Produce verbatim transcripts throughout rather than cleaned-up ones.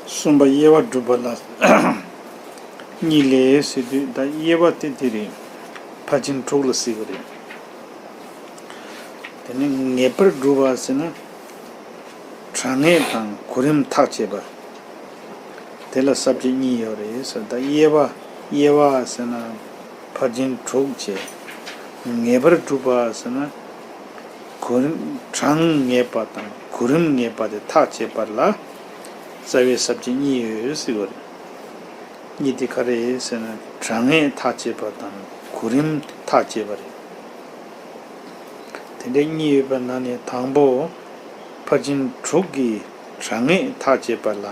གསུམ་པ་དབྱེ་བ་སྒྲུབ་པ་ལ་གཉིས་ལས་ཟེར་དུས། ད་དབྱེ་བ་དེ་དེ་རེད། ཕར་ཕྱིན་དྲུག་ལ་ཟེར་གི་རེད། དེ་ནི་ངེས་པར་སྒྲུབ་པ་ཟེར་ན། དྲང་ངེས་དང་གོ་རིམ་ཐག་བཅད་པ། དེ་ལ་ས་བཅད་གཉིས་ཡོད་རེད་ཟེར། ད་དབྱེ་བ། དབྱེ་བ་ཟེར་ན། ཕར་ཕྱིན་དྲུག་བཅས་ངེས་པར་སྒྲུབ་པ་ཟེར་ན། གོ་རིམ། གྲངས་ངེས་པ་དང་གོ་རིམ་ངེས་པ་དེ་ཐག་བཅད་པ་ལ་རྩ་བའི་ས་བཅད་གཉིས་ཡོད་ཟེར་བ་རེད། གཉིས་དེ་ག་རེ་ཟེར་ན། གྲངས་ངེས་ཐག་བཅད་པ་དང་གོ་རིམ་ཐག་བཅད་པ་རེད། དེ་འདྲའི་གཉིས་ཡོད་པ་ན་ནི། དང་པོ་ཕར་ཕྱིན་དྲུག་གི་གྲངས་ངེས་ཐག་བཅད་པ་ལ།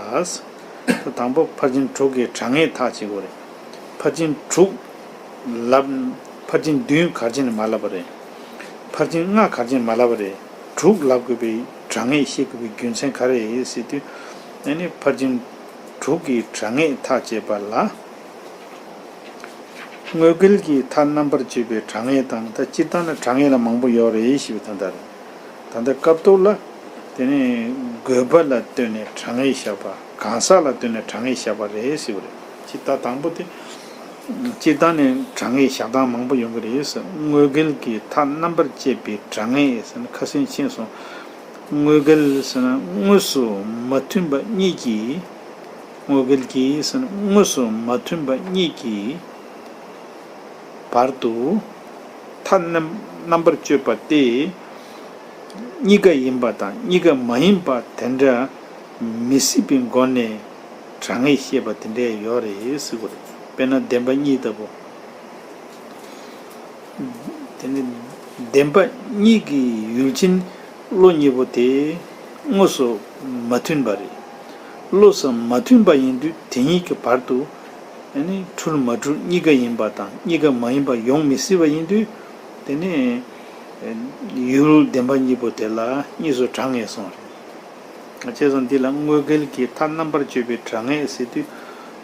དང་པོ་ཕར་ཕྱིན་དྲུག་གི་གྲངས་ངེས་ཐག་བཅད་དགོས་རེད། ཕར་ཕྱིན་དྲུག་ལབ། ཕར་ཕྱིན་བདུན་ག་རེ་བྱས་ནས་མ་ལབ་པ་རེད། ཕར་ཕྱིན་ལྔ་ག་རེ་བྱས་ནས་མ་ལབ་པ་རེད། དྲུག་ལབ་དགོས་པའི་གྲངས་ངེས་བཤད་དགོས་པའི་རྒྱུ་མཚན་ག་རེ་རེད་ཟེར་དུས། ཨ་ནི་ཕར་ཕྱིན་དྲུག་གི་གྲངས་ངེས་ཐག་བཅད་པ་ལ། དངོས་འགལ་གྱི་མཐའ་རྣམ་པར་གཅོད་པའི་གྲངས་ངེས་དང་། ད་སྤྱིར་བཏང་ན་གྲངས་ངེས་ལ་མང་པོ་ཡོད་རེད་ཞེས་པའི་དོན་དག་རེད། ད་ལྟ་སྐབས་ཐོག་ལ། དེ་ནི་དགོས་པ་ལ་ལྟོས་ནས་གྲངས་ངེས་བཞག་པ། གང་ཟག་ལ་ལྟོས་ནས་གྲངས་ངེས་བཞག་པ་རེད་ཟེར་བ་རེད། སྤྱིར་ད་དང་པོ་དེ། སྤྱིར་བཏང་ནས་གྲངས་ངེས་བཞག་སྟངས་མང་པོ་ཡོང་གི་རེད་ཟེར། དངོས་འགལ་གྱི་མཐའ་རྣམ་པར་གཅོད་པའི་གྲངས་ངེས་ཟེར་ན་ཁ་སང་ཕྱིན་སོང་། དངོས་འགལ་ཟེར་ན་དངོས་སུ་མ་མཐུན་པ་གཉིས་ཀྱིས། དངོས་འགལ་གྱི་ཟེར་ན་དངོས་སུ་མ་མཐུན་པ་གཉིས་ཀྱི་བར་དུ་མཐའ་རྣམ་རྣམ་པར་གཅོད་པ་སྟེ། གཉིས་ཀ་ཡིན་པ་དང་གཉིས་ཀ་མ་ཡིན་པ་དེ་འདྲ་མི་སྲིད་པའི་སྒོ་ནས་གྲངས་ངེས་བཤད་པ་དེ་འདྲ་ཡོད་རེད་ཟེར་བ་རེད། དཔེར་ན་བདེན་པ་གཉིས་ལྟ་བུ། དེ་ནི་བདེན་པ་གཉིས་ཀྱི་ཡུལ་ཅན་བློ་གཉིས་པོ་དེ་དངོས་སུ་མ་མཐུན་པ་རེད། བློ་སུ་མ་མཐུན་པ་ཡིན་དུས་དེ་གཉིས་ཀྱི་བར་དུ། ཨ་ནི་འཁྲུལ་མ་འཁྲུལ་གཉིས་ཀ་ཡིན་པ་དང་གཉིས་ཀ་མ་ཡིན་པ་ཡོང་མི་སྲིད་པ་ཡིན་དུས། དེ་ནི་ཡུལ་བདེན་པ་གཉིས་པོ་དེ་ལ་གཉིས་སུ་གྲངས་ངེས་སོང་རེད། བྱས་ཙང་འདི་ལ་དངོས་འགལ་གྱི་མཐའ་རྣམ་པར་གཅོད་པའི་གྲངས་ངེས་ཟེར་དུས།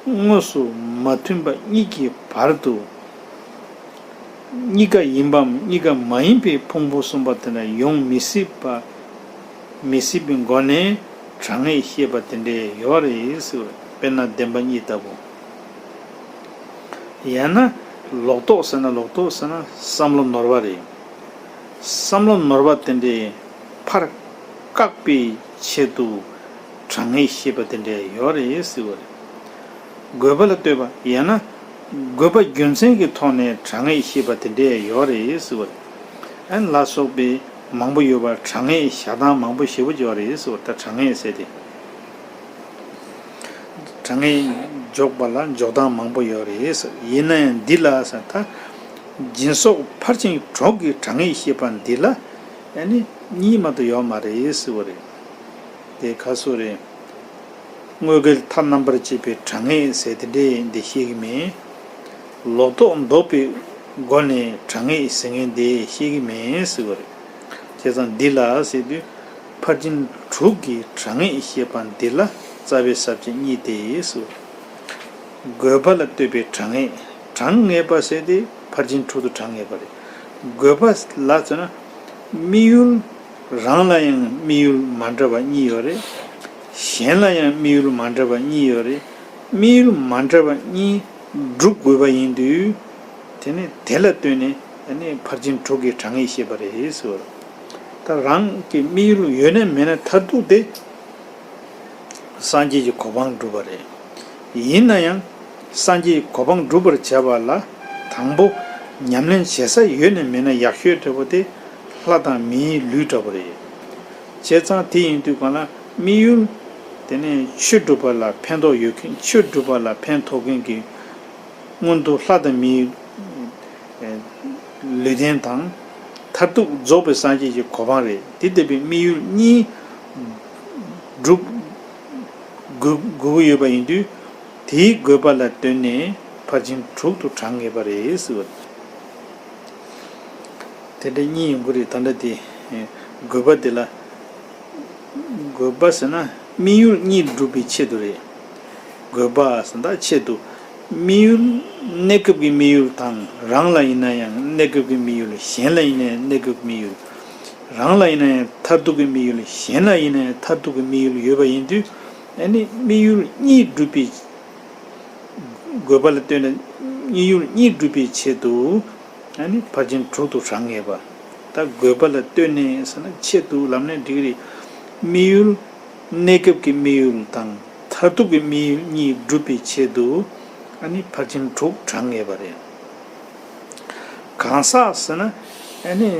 དངོས་སུ་མ་མཐུན་པ་གཉིས་ཀྱི་བར་དུ། གཉིས་ཀ་ཡིན་པའམ་གཉིས་ཀ་མ་ཡིན་པའི་ཕུང་པོ་གསུམ་པ་དེ་འདྲ་ཡོང་མི་སྲིད་པ། མི་སྲིད་པའི་སྒོ་ནས་གྲངས་ངེས་བཤད་པ་དེ་འདྲ་ཡོད་རེད་ཟེར་བ། དཔེར་ན་བདེན་པ་གཉིས་ལྟ་བུ། ཡང་ན་ལོག་རྟོག་ཟེར་ན། ལོག་རྟོག་ཟེར་ན་བསམ་བློ་ནོར་བ་རེད། བསམ་བློ་ནོར་བ་དེ་འདྲའི་ཕར་བཀག་པའི་ཆེད་དུ་གྲངས་ངེས་བཤད་པ་དེ་འདྲ་ཡོད་རེད་ཟེར་བ་རེད། དགོས་པ་ལ་ལྟོས་པ་ཡང་ན། དགོས་པ་རྒྱུ་མཚན་གྱི་ཐོག་ནས་གྲངས་ངེས་བཤད་པ་དེ་འདྲ་ཡོད་རེད་ཟེར་བ་རེད། ཨན་ལ་སོགས་པའི་མང་པོ་ཡོད་པར་གྲངས་ངེས་བཞག་སྟངས་མང་པོ་ཞེ་པོ་ཅིག་ཡོད་རེད་ཟེར་བ། ད་གྲངས་ངེས་ཟེར་དེ། གྲངས་ངེས་འཇོག་པ་ལ་འཇོག་སྟངས་མང་པོ་ཡོད་རེད་ཟེར། ཡིན་ན་ཡང་འདི་ལ་ཟེར། ད་སྦྱིན་སོགས་ཕར་ཕྱིན་དྲུག་གི་གྲངས་ངེས་བཤད་པ་འདི་ལ་ཨ་ནི་གཉིས་མ་གཏོགས་ཡོད་མ་རེད་ཟེར་བ་རེད། དེ་ག་སུ་རེད། དངོས་འགལ་མཐའ་རྣམ་པར་གཅོད་པའི་གྲངས་ངེས་ཟེར་དེ་འདྲས་འདི་བཤད་ཀྱི་མེད། ལོག་རྟོག་འདོགས་པའི་སྒོ་ནས་གྲངས་ངེས་ཟེར་མཁན་དེ་བཤད་ཀྱི་མེད་ཟེར་བ་རེད། བྱས་ཙང་འདི་ལ་ཟེར་དུས། ཕར་ཕྱིན་དྲུག་གི་གྲངས་ངེས་བཤད་པ་འདི་ལ་རྩ་བའི་ས་བཅད་གཉིས་ཏེ་ཟེར། དགོས་པ་ལ་ལྟོས་པའི་གྲངས་ངེས། གྲངས་ངེས་པ་ཟེར་དེ་ཕར་ཕྱིན་དྲུག་ཏུ་གྲངས་ངེས་པ་རེད། དགོས་པ་ལ་ཟེར་ན། དམིགས་ཡུལ་རང་ལ་ཡང་དམིགས་ཡུལ་མ་འདྲ་བ་གཉིས་ཡོད་རེད། གཞན་ལ་ཡང་དམིགས་ཡུལ་མ་འདྲ་བ་གཉིས་ཡོད་རེད། དམིགས་ཡུལ་མ་འདྲ་བ་གཉིས་སྒྲུབ་དགོས་པ་ཡིན་དུས། དེ་ནི་དེ་ལ་ལྟོས་ནས་ཨ་ནི་ཕར་ཕྱིན་དྲུག་གི་གྲངས་ངེས་བཤད་པ་རེད་ཟེར་བ། ད་རང་གི་དམིགས་ཡུལ་ཡོད་ན་མེད་ན་མཐར་ཐུག་དེ་སངས་རྒྱས་ཀྱི་གོ་འཕང་སྒྲུབ་པ་རེད། ཡིན་ན་ཡང་སངས་རྒྱས་ཀྱི་གོ་འཕང་སྒྲུབ་པར་བྱ་བ་ལ་དང་པོ་ཉམས་ལེན་བྱེད་ས་ཡོད་ན་མེད་ན་ཡག་ཤོས་འདྲ་པོ་དེ་ལྷ་དང་མིའི་ལུས་འདྲ་པོ་རེད། བྱས་ཙང་དེ་ཡིན་དུས་གང་ལ་དམིགས་ཡུལ་དེ་ནས་ཆོས་སྒྲུབ་པ་ལ་ཕན་ཐོགས་ཡོད་མཁན། ཆོས་སྒྲུབ་པ་ལ་ཕན་ཐོགས་མཁན་གྱི་སྔོན་དུ་ལྷ་དང་མིའི་ལུས་རྟེན་དང་། མཐར་ཐུག་རྫོགས་པའི་སངས་རྒྱས་ཀྱི་གོ་འཕང་རེད། དེ་ལྟ་བུའི་དམིགས་ཡུལ་གཉིས་སྒྲུབ་དགོས་དགོས་ཀྱི་ཡོད་པ་ཡིན་དུས། དེའི་དགོས་པ་ལ་ལྟོས་ནས་ཕར་ཕྱིན་དྲུག་ཏུ་གྲངས་ངེས་པ་རེད་ཟེར་བ། དེ་འདྲ་གཉིས་ཡོང་གི་རེད། ད་ལྟ་དེ་དགོས་པ་དེ་ལ། དགོས་པ་ཟེར་ན་དམིགས་ཡུལ་གཉིས་སྒྲུབ་པའི་ཆེད་དུ་རེད། དགོས་པ་ཟེར་ན་ཆེད་དུ། དམིགས་ཡུལ་གནས་སྐབས་ཀྱི་དམིགས་ཡུལ་དང་། རང་ལ་ཡིན་ན་ཡང་གནས་སྐབས་ཀྱི་དམིགས་ཡུལ། གཞན་ལ་ཡིན་ན་ཡང་གནས་སྐབས་ཀྱི་དམིགས་ཡུལ། རང་ལ་ཡིན་ན་ཡང་མཐར་ཐུག་གི་དམིགས་ཡུལ། གཞན་ལ་ཡིན་ན་ཡང་མཐར་ཐུག་གི་དམིགས་ཡུལ་ཡོད་པ་ཡིན་དུས། ཨ་ནི་དམིགས་ཡུལ་གཉིས་སྒྲུབ་པའི། དགོས་པ་ལ་ལྟོས་ནས་དམིགས་ཡུལ་གཉིས་སྒྲུབ་པའི་ཆེད་དུ། ཨ་ནི་ཕར་ཕྱིན་དྲུག་ཏུ་གྲངས་ངེས་པ། ད་དགོས་པ་ལ་ལྟོས་ནས་ཟེར་ན་ཆེད་དུ་ལབ་ནས་འགྲིག་གི་རེད། དམིགས་ཡུལ། གནས་སྐབས་ཀྱི་དམིགས་ཡུལ་དང་མཐར་ཐུག་གི་དམིགས་ཡུལ་གཉིས་སྒྲུབ་པའི་ཆེད་དུ། ཨ་ནི་ཕར་ཕྱིན་དྲུག་གྲངས་ངེས་པ་རེད། གང་ཟག་ཟེར་ན། ཨ་ནི་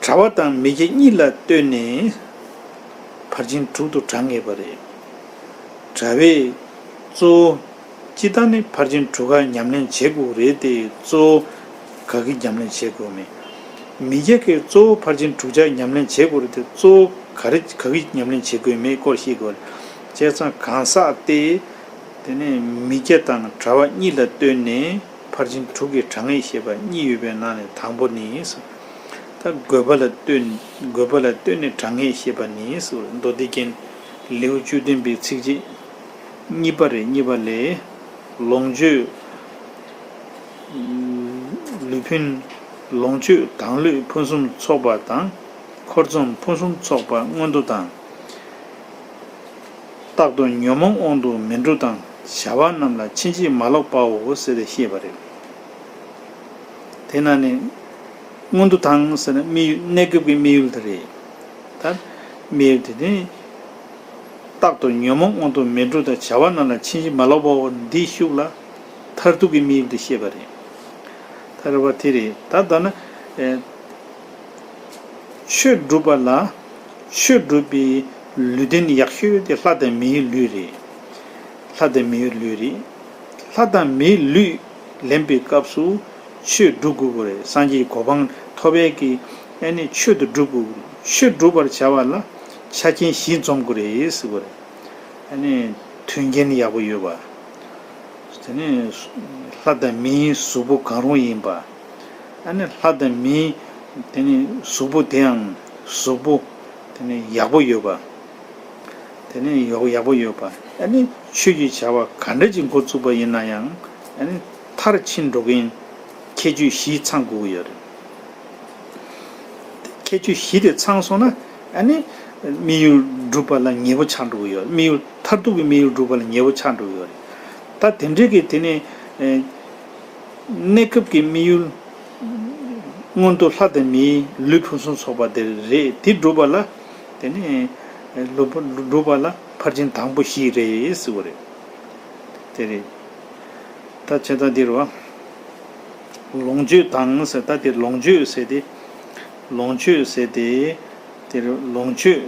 གྲྭ་པ་དང་མི་སྐྱ་གཉིས་ལ་ལྟོས་ནས་ཕར་ཕྱིན་དྲུག་ཏུ་གྲངས་ངེས་པ་རེད། གྲྭ་པས་གཙོ་བོ་སྤྱིར་བཏང་ནི་ཕར་ཕྱིན་དྲུག་ག་ཉམས་ལེན་བྱེད་དགོས་རེད་དེ། གཙོ་བོ་ག་གི་ཉམས་ལེན་བྱེད་དགོས་མེད། མི་སྐྱ་གིས་གཙོ་བོ་ཕར་ཕྱིན་དྲུག་ཅུ་ཉམས་ལེན་བྱེད་དགོས་རེད་དེ། གཙོ་བོ་ག་རེ་ག་གི་ཉམས་ལེན་བྱེད་དགོས་མེད་སྐོར་ཤེས་དགོས་རེད། བྱས་ཙང་གང་ཟག་སྟེ། དེ་ནས་མི་སྐྱ་དང་གྲྭ་པ་གཉིས་ལ་ལྟོས་ནས་ཕར་ཕྱིན་དྲུག་གི་གྲངས་ངེས་བཤད་པ་གཉིས་ཡོད་པའི་ནང་ནས་དང་པོ་ནི། ད་དགོས་པ་ལ་ལྟོས། དགོས་པ་ལ་ལྟོས་ནས་གྲངས་ངེས་བཤད་པ་ནི། མདོ་སྡེ་རྒྱན་ལེའུ་བཅུ་བདུན་པའི་ཚིགས་བཅད་གཉིས་པ་རེད། གཉིས་པ་ལས། ལོངས་སྤྱོད་ལུས་ཕུན། ལོངས་སྤྱོད་དང་ལུས་ཕུན་སུམ་ཚོགས་པ་དང་། འཁོར་ཚོམ་ཕུན་སུམ་ཚོགས་པ་མངོན་མཐོ་དང་། རྟག་ཏུ་ཉོན་མོངས་དབང་དུ་མི་འགྲོ་དང་བྱ་བ་རྣམས་ལ་ཕྱིན་ཅི་མ་ལོག་པའོ་ཟེར་ཏེ་བཤད་པ་རེད། དེ་ན་ནི་མངོན་མཐོ་དང་ཟེར་ན་དམིགས་ཡུལ། གནས་སྐབས་ཀྱི་དམིགས་ཡུལ་དེ་རེད། ད་དམིགས་ཡུལ་དེ་ནི། རྟག་ཏུ་ཉོན་མོངས་དབང་དུ་མི་འགྲོ་དང་བྱ་བ་རྣམས་ལ་ཕྱིན་ཅི་མ་ལོག་པའོ། འདིའི་ཤུགས་ལ་མཐར་ཐུག་གི་དམིགས་ཡུལ་དེ་བཤད་པ་རེད། ད་རེད་བ། དེ་རེད། ད་ལྟ་ན། ཨེ། ཆོས་སྒྲུབ་པ་ལ། ཆོས་སྒྲུབ་པའི་ལུས་རྟེན་ཡག་ཤོས་དེ་ལྷ་དང་མིའི་ལུས་རེད། ལྷ་དང་མིའི་ལུས་རེད། ལྷ་དང་མིའི་ལུས་ལེན་པའི་སྐབས་སུ་ཆོས་སྒྲུབ་དགོས་ཀྱི་རེད། སངས་རྒྱས་ཀྱི་གོ་འཕང་ཐོབ་པའི་གི། ཨ་ནི་ཆོས་དེ་སྒྲུབ་དགོས་ཀྱི་རེད། ཆོས་སྒྲུབ་པར་བྱ་བ་ལ་ཆ་རྐྱེན་བཞི་འཛོམས་དགོས་རེད་ཟེར་གྱི་རེད། ཨ་ནི་མཐུན་རྐྱེན་ཡག་པོ་ཡོད་པ། དེ་ནས་ལྷ་དང་མིའི་གཟུགས་པོ་གང་རུང་ཡིན་པ། ཨ་ནི་ལྷ་དང་མིའི་དེ་ནི་གཟུགས་པོ་དེའང་གཟུགས་པོ་དེ་ནི་ཡག་པོ་ཡོད་པ། དེ་ནི་ཡག་ཡག་པོ་ཡོད་པ། ཨ་ནི་ཆོས་ཀྱི་བྱ་བ་ག་འདྲ་ཅིག་འགོ་བཙུགས་པ་ཡིན་ན་ཡང་། ཨ་ནི་མཐར་ཕྱིན་འགྲོ་མཁན་ཁྱད་ཆོས་བཞི་ཚང་དགོས་ཀྱི་ཡོད་རེད། ཁྱད་ཆོས་བཞི་དེ་ཚང་སོང་ན། ཨ་ནི་དམིགས་ཡུལ་སྒྲུབ་པ་ལ་ཉེ་བོ་ཆགས་འགྲོ་གི་ཡོད། དམིགས་ཡུལ་མཐར་ཐུག་གི་དམིགས་ཡུལ་སྒྲུབ་པ་ལ་ཉེ་བོ་ཆགས་འགྲོ་གི་ཡོད་རེད། ད་དེ་འདྲའི་གི་དེ་ནི། ཨེ། གནས་སྐབས་ཀྱི་དམིགས་ཡུལ། མངོན་མཐོ་ལྷ་དང་མིའི་ལུས་ཕུན་སུམ་ཚོགས་པ་དེ་རེད། དེ་སྒྲུབ་པ་ལ། དེ་ནི། ཨེ། ལུས་པོ་སྒྲུབ་པ་ལ་ཕར་ཕྱིན་དང་པོ་བཞི་རེད་ཟེར་བ་རེད། དེ་རེད། ད་བྱས་ཙང་འདིར་བ། ལོངས་སྤྱོད་དང་ཟེར། ད་དེ་ལོངས་སྤྱོད་ཟེར་ཏེ། ལོངས་སྤྱོད་ཟེར་ཏེ། དེར་ལོངས་སྤྱོད་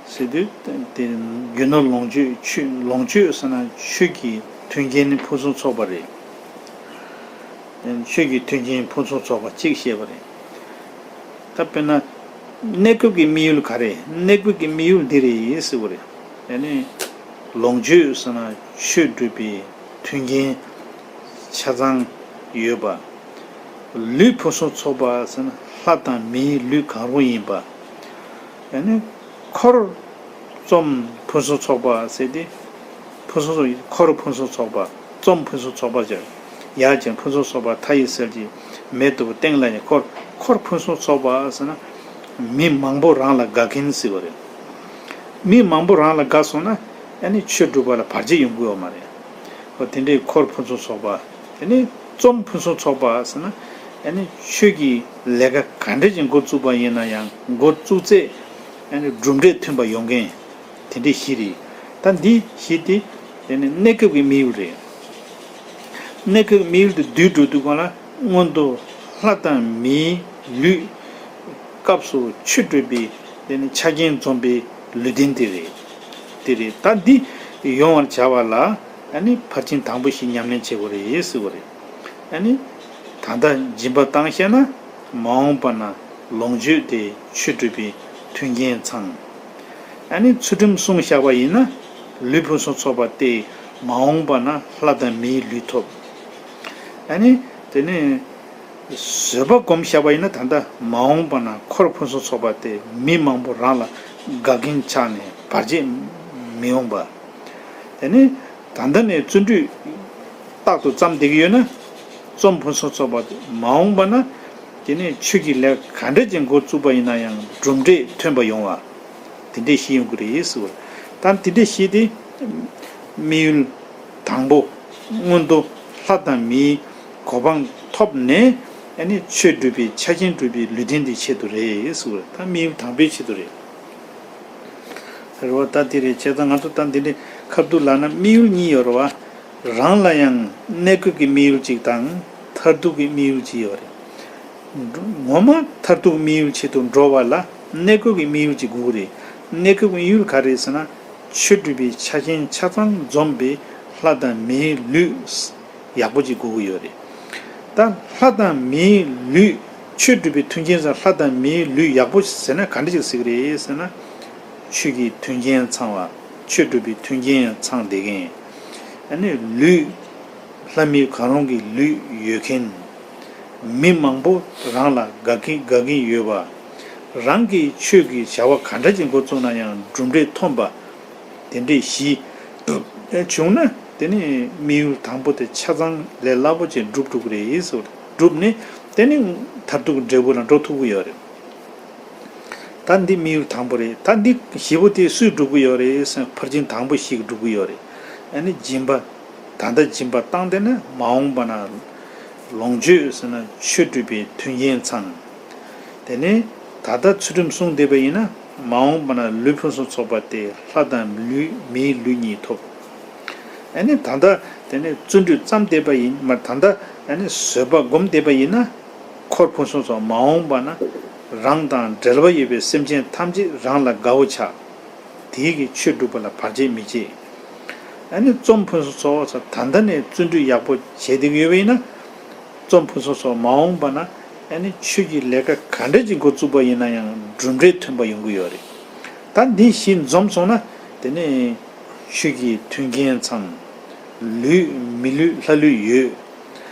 ཟེར་དུས་དེ་རྒྱུ་ནོར་ལོངས་སྤྱོད། ཆོས་ལོངས་སྤྱོད་ཟེར་ན་ཆོས་ཀྱི་མཐུན་རྐྱེན་ནི་ཕུན་སུམ་ཚོགས་པ་རེད། ཆོས་ཀྱི་མཐུན་རྐྱེན་ཕུན་སུམ་ཚོགས་པ་གཅིག་བཤད་པ་རེད། ད་དཔེར་ན། གནས་སྐབས་ཀྱི་དམིགས་ཡུལ་ག་རེ། གནས་སྐབས་ཀྱི་དམིགས་ཡུལ་འདི་རེད་ཟེར་བ་རེད། ཡང་ནི། ལོངས་སྤྱོད་ཟེར་ན་ཆོས་སྒྲུབ་པའི་མཐུན་རྐྱེན་ཆ་ཚང་ཡོད་པ། ལུས་ཕུན་སུམ་ཚོགས་པ་ཟེར་ན་ལྷ་དང་མིའི་ལུས་གང་རུང་ཡིན་པ། ཡང་ནི། འཁོར་ཚོམ་ཕུན་སུམ་ཚོགས་པ་ཟེར་ཏེ། ཕུན་སུམ་ཚོགས། འཁོར་ཕུན་སུམ་ཚོགས་པ། ཚོམ་ཕུན་སུམ་ཚོགས་པ་ཟེར། ཡར་ཀྱང་ཕུན་སུམ་ཚོགས་པ། མཐའ་ཡས་གསལ་གྱི་མེ་ལྟ་བུ་སྟེང་ལ་ཡང་འཁོར། འཁོར་ཕུན་སུམ་ཚོགས་པ་ཟེར་ན། མི་མང་པོ་རང་ལ་དགའ་མཁན་ཟེར་བ་རེད། མི་མང་པོ་རང་ལ་དགའ་སོང་ན། ཨ་ནི་ཆོས་སྒྲུབ་པ་ལ་བར་ཆད་ཡོང་གི་ཡོད་མ་རེད། འོ་དེ་འདྲའི་འཁོར་ཕུན་སུམ་ཚོགས་པ། དེ་ནི་ཚོམ་ཕུན་སུམ་ཚོགས་པ་ཟེར་ན། ཨ་ནི་ཆོས་ཀྱི་ལས་ཀ་ག་འདྲ་ཅིག་འགོ་བཙུགས་པ་ཡིན་ན་ཡང་འགོ་བཙུགས་ཚེ། ཨ་ནི་གྲུབ་འབྲས་ཐོན་པ་ཡོང་མཁན། དེ་འདྲའི་བཞི་རེད། ད་འདི་བཞི་དེ་དེ་ནི་གནས་སྐབས་ཀྱི་དམིགས་ཡུལ་རེད། གནས་སྐབས་དམིགས་ཡུལ་དེ་བསྡུས་འགྲོ་དུས་སྒང་ལ་མངོན་མཐོ་ལྷ་དང་མིའི་ལུས་སྐབས་སུ་ཆོས་སྒྲུབ་པའི་དེ་ནི་ཆ་རྐྱེན་འཛོམས་པའི་ལུས་རྟེན་དེ་རེད། དེ་རེད། ད་འདི་ཡོང་བར་བྱ་བ་ལ་ཨ་ནི་ཕར་ཕྱིན་དང་པོ་བཞི་ཉམས་ལེན་བྱེད་དགོས་རེད་ཟེར་བ་རེད། ཨ་ནི་ད་ལྟ་སྦྱིན་པ་བཏང་ཤེས་ན། མ་འོངས་པ་ན་ལོངས་སྤྱོད་དེ་ཆོས་སྒྲུབ་པའི་མཐུན་རྐྱེན་ཚང་། ཨ་ནི་ཚུལ་ཁྲིམས་སྲུང་བཞག་པ་ཡིན་ན་ལུས་ཕུན་སུམ་ཚོགས་པ་སྟེ། མ་འོངས་པ་ན་ལྷ་དང་མིའི་ལུས་ཐོབ། ཨ་ནི་དེ་ནས་བཟོད་པ་སྒོམ་བཞག་པ་ཡིན་ན་ད་ལྟ་མ་འོངས་པ་ན་འཁོར་ཕུན་སུམ་ཚོགས་པ་སྟེ། མི་མང་པོ་རང་ལ་དགའ་མཁན་ཆགས་ནས་བར་ཆད་མི་འོང་བ། དེ་ནས་ད་ལྟ་ནས་བརྩོན་འགྲུས་རྟག་ཏུ་བརྩམས་བསྡད་ཀྱི་ཡོད་ན། ཚོམ་ཕུན་སུམ་ཚོགས་པ་སྟེ། མ་འོངས་པ་ན་དེ་ནས་ཆོས་ཀྱི་ལས་ག་འདྲ་ཅིག་འགོ་བཙུགས་པ་ཡིན་ན་ཡང་གྲུབ་འབྲས་ཐོན་པ་ཡོང་བ། དེ་འདྲས་ཤེས་ཡོང་གི་རེད་ཟེར་བ། ད་དེ་འདྲ་ཞིག་དེ། དམིགས་ཡུལ་དང་པོ། མངོན་མཐོ་ལྷ་དང་མིའི་གོ་འཕང་ཐོབ་ནས། ཨ་ནི་ཆོས་སྒྲུབ་པའི་ཆ་རྐྱེན་སྒྲུབ་པའི་ལུས་རྟེན་དེའི་ཆེད་དུ་རེད་ཟེར་བ་རེད། ད་དམིགས་ཡུལ་དང་པོའི་ཆེད་དུ་རེད། རེད་བ། ད་དེ་རེད། བྱས་ཙང་ང་ཚོ་ད་འདི་འདྲའི་ཁ་ཐུག་ལབ་ན་དམིགས་ཡུལ་གཉིས་ཡོད་རེད་བ། རང་ལ་ཡང་གནས་སྐབས་ཀྱི་དམིགས་ཡུལ་གཅིག་དང་མཐར་ཐུག་གི་དམིགས་ཡུལ་གཅིག་ཡོད་རེད། ངོ་མ་མཐར་ཐུག་དམིགས་ཡུལ་ཆེད་དུ་འགྲོ་བ་ལ་གནས་སྐབས་ཀྱི་དམིགས་ཡུལ་གཅིག་དགོས་ཀྱི་རེད། གནས་སྐབས་ཀྱི་དམིགས་ཡུལ་ག་རེ་རེད་ཟེར་ན། ཆོས་སྒྲུབ་པའི་ཆ་རྐྱེན་ཆ་ཚང་འཛོམས་པའི་ལྷ་དང་མིའི་ལུས་ཡག་པོ་ཅིག་དགོས་ཀྱི་ཡོད་རེད། ད་ལྷ་དང་མིའི་ལུས། ཆོས་སྒྲུབ་པའི་མཐུན་རྐྱེན་ཚང་། ལྷ་དང་མིའི་ལུས་ཡག་པོ་ཟེར་ན་ག་འདྲ་ཅིག་ཟེར་གྱི་རེད་ཟེར་ན། ཆོས་ཀྱི་མཐུན་རྐྱེན་ཚང་བ། ཆོས་སྒྲུབ་པའི་མཐུན་རྐྱེན་ཚང་བསྡད་མཁན། ཨ་ནི་ལུས། ལྷ་མི་གང་རུང་གི་ལུས་ཡོད་མཁན། མི་མང་པོ་རང་ལ་དགའ་གི་དགའ་གི་ཡོད་པ། རང་གིས་ཆོས་ཀྱི་བྱ་བ་ག་འདྲ་ཅིག་འགོ་བཙུགས་ན་ཡང་གྲུབ་འབྲས་ཐོན་པ། དེ་འདྲས་བཞི་བྱུང་ན། དེ་ནི་དམིགས་ཡུལ་དང་པོ་དེ་ཆ་ཚང་ལས་སླ་པོ་ཅིག་འགྲུབ་ཐུབ་ཀྱི་རེད་ཟེར། འགྲུབ་ནས་དེ་ནི་མཐར་ཐུག་གི་འབྲས་བུ་ལ་འགྲོ་ཐུབ་ཀྱི་ཡོད་རེད། ད་འདི་དམིགས་ཡུལ་དང་པོ་རེད། ད་འདི་བཞི་པོ་དེ་སུས་སྒྲུབ་ཀྱི་ཡོད་རེད་ཟེར་ན། ཕར་ཕྱིན་དང་པོ་བཞི་གིས་སྒྲུབ་ཀྱི་ཡོད་རེད། ཨ་ནི་སྦྱིན་པ། ད་ལྟ་སྦྱིན་པ་བཏང་བསྡད་ན་མ་འོངས་པ་ན། ལོངས་སྤྱོད་ཟེར་ན་ཆོས་སྒྲུབ་པའི་མཐུན་རྐྱེན་ཚང་། དེ་ནས་ད་ལྟ་ཚུལ་ཁྲིམས་བསྲུང་བསྡད་པ་ཡིན་ན། མ་འོངས་པ་ན་ལུས་ཕུན་སུམ་ཚོགས་པ་དེ་ལྷ་དང་ལུས། མིའི་ལུས་གཉིས་ཐོབ། ཨ་ནི་ད་ལྟ་དེ་ནས་བརྩོན་འགྲུས་བརྩམས་བསྡད་པ་ཡིན། མ། ད་ལྟ་ཨ་ནི་བཟོད་པ་སྒོམ་བསྡད་པ་ཡིན་ན། འཁོར་ཕུན་སུམ་ཚོགས། མ་འོངས་པ་ན་རང་དང་འབྲེལ་བ་ཡོད་པའི་སེམས་ཅན་ཐམས་ཅད་རང་ལ་དགའ་བོ་ཆགས། དེའི་གི་ཆོས་སྒྲུབ་པ་ལ་བར་ཆད་མི་བྱེད། ཨ་ནི་རྩོམ་ཕུན་སུམ་ཚོགས་ས། ད་ལྟ་ནས་བརྩོན་འགྲུས་ཡག་པོ་བྱས་བསྡད་ཀྱི་ཡོད་པ་ཡིན་ན། རྩོམ་ཕུན་སུམ་ཚོགས། མ་འོངས་པ་ན་ཨ་ནི་ཆོས་ཀྱི་ལས་ཀ་ག་འདྲ་ཅིག་འགོ་བཙུགས་པ་ཡིན་ན་ཡང་གྲུབ་འབྲས་ཐོན་པ་ཡོང་གི་ཡོད་རེད། ད་འདི་བཞི་འཛོམས་སོང་ན། དེ་ནས་ཆོས་ཀྱི་མཐུན་རྐྱེན་ཚང་། ལུས། མི་ལུས་ལྷ་ལུས་ཡོད།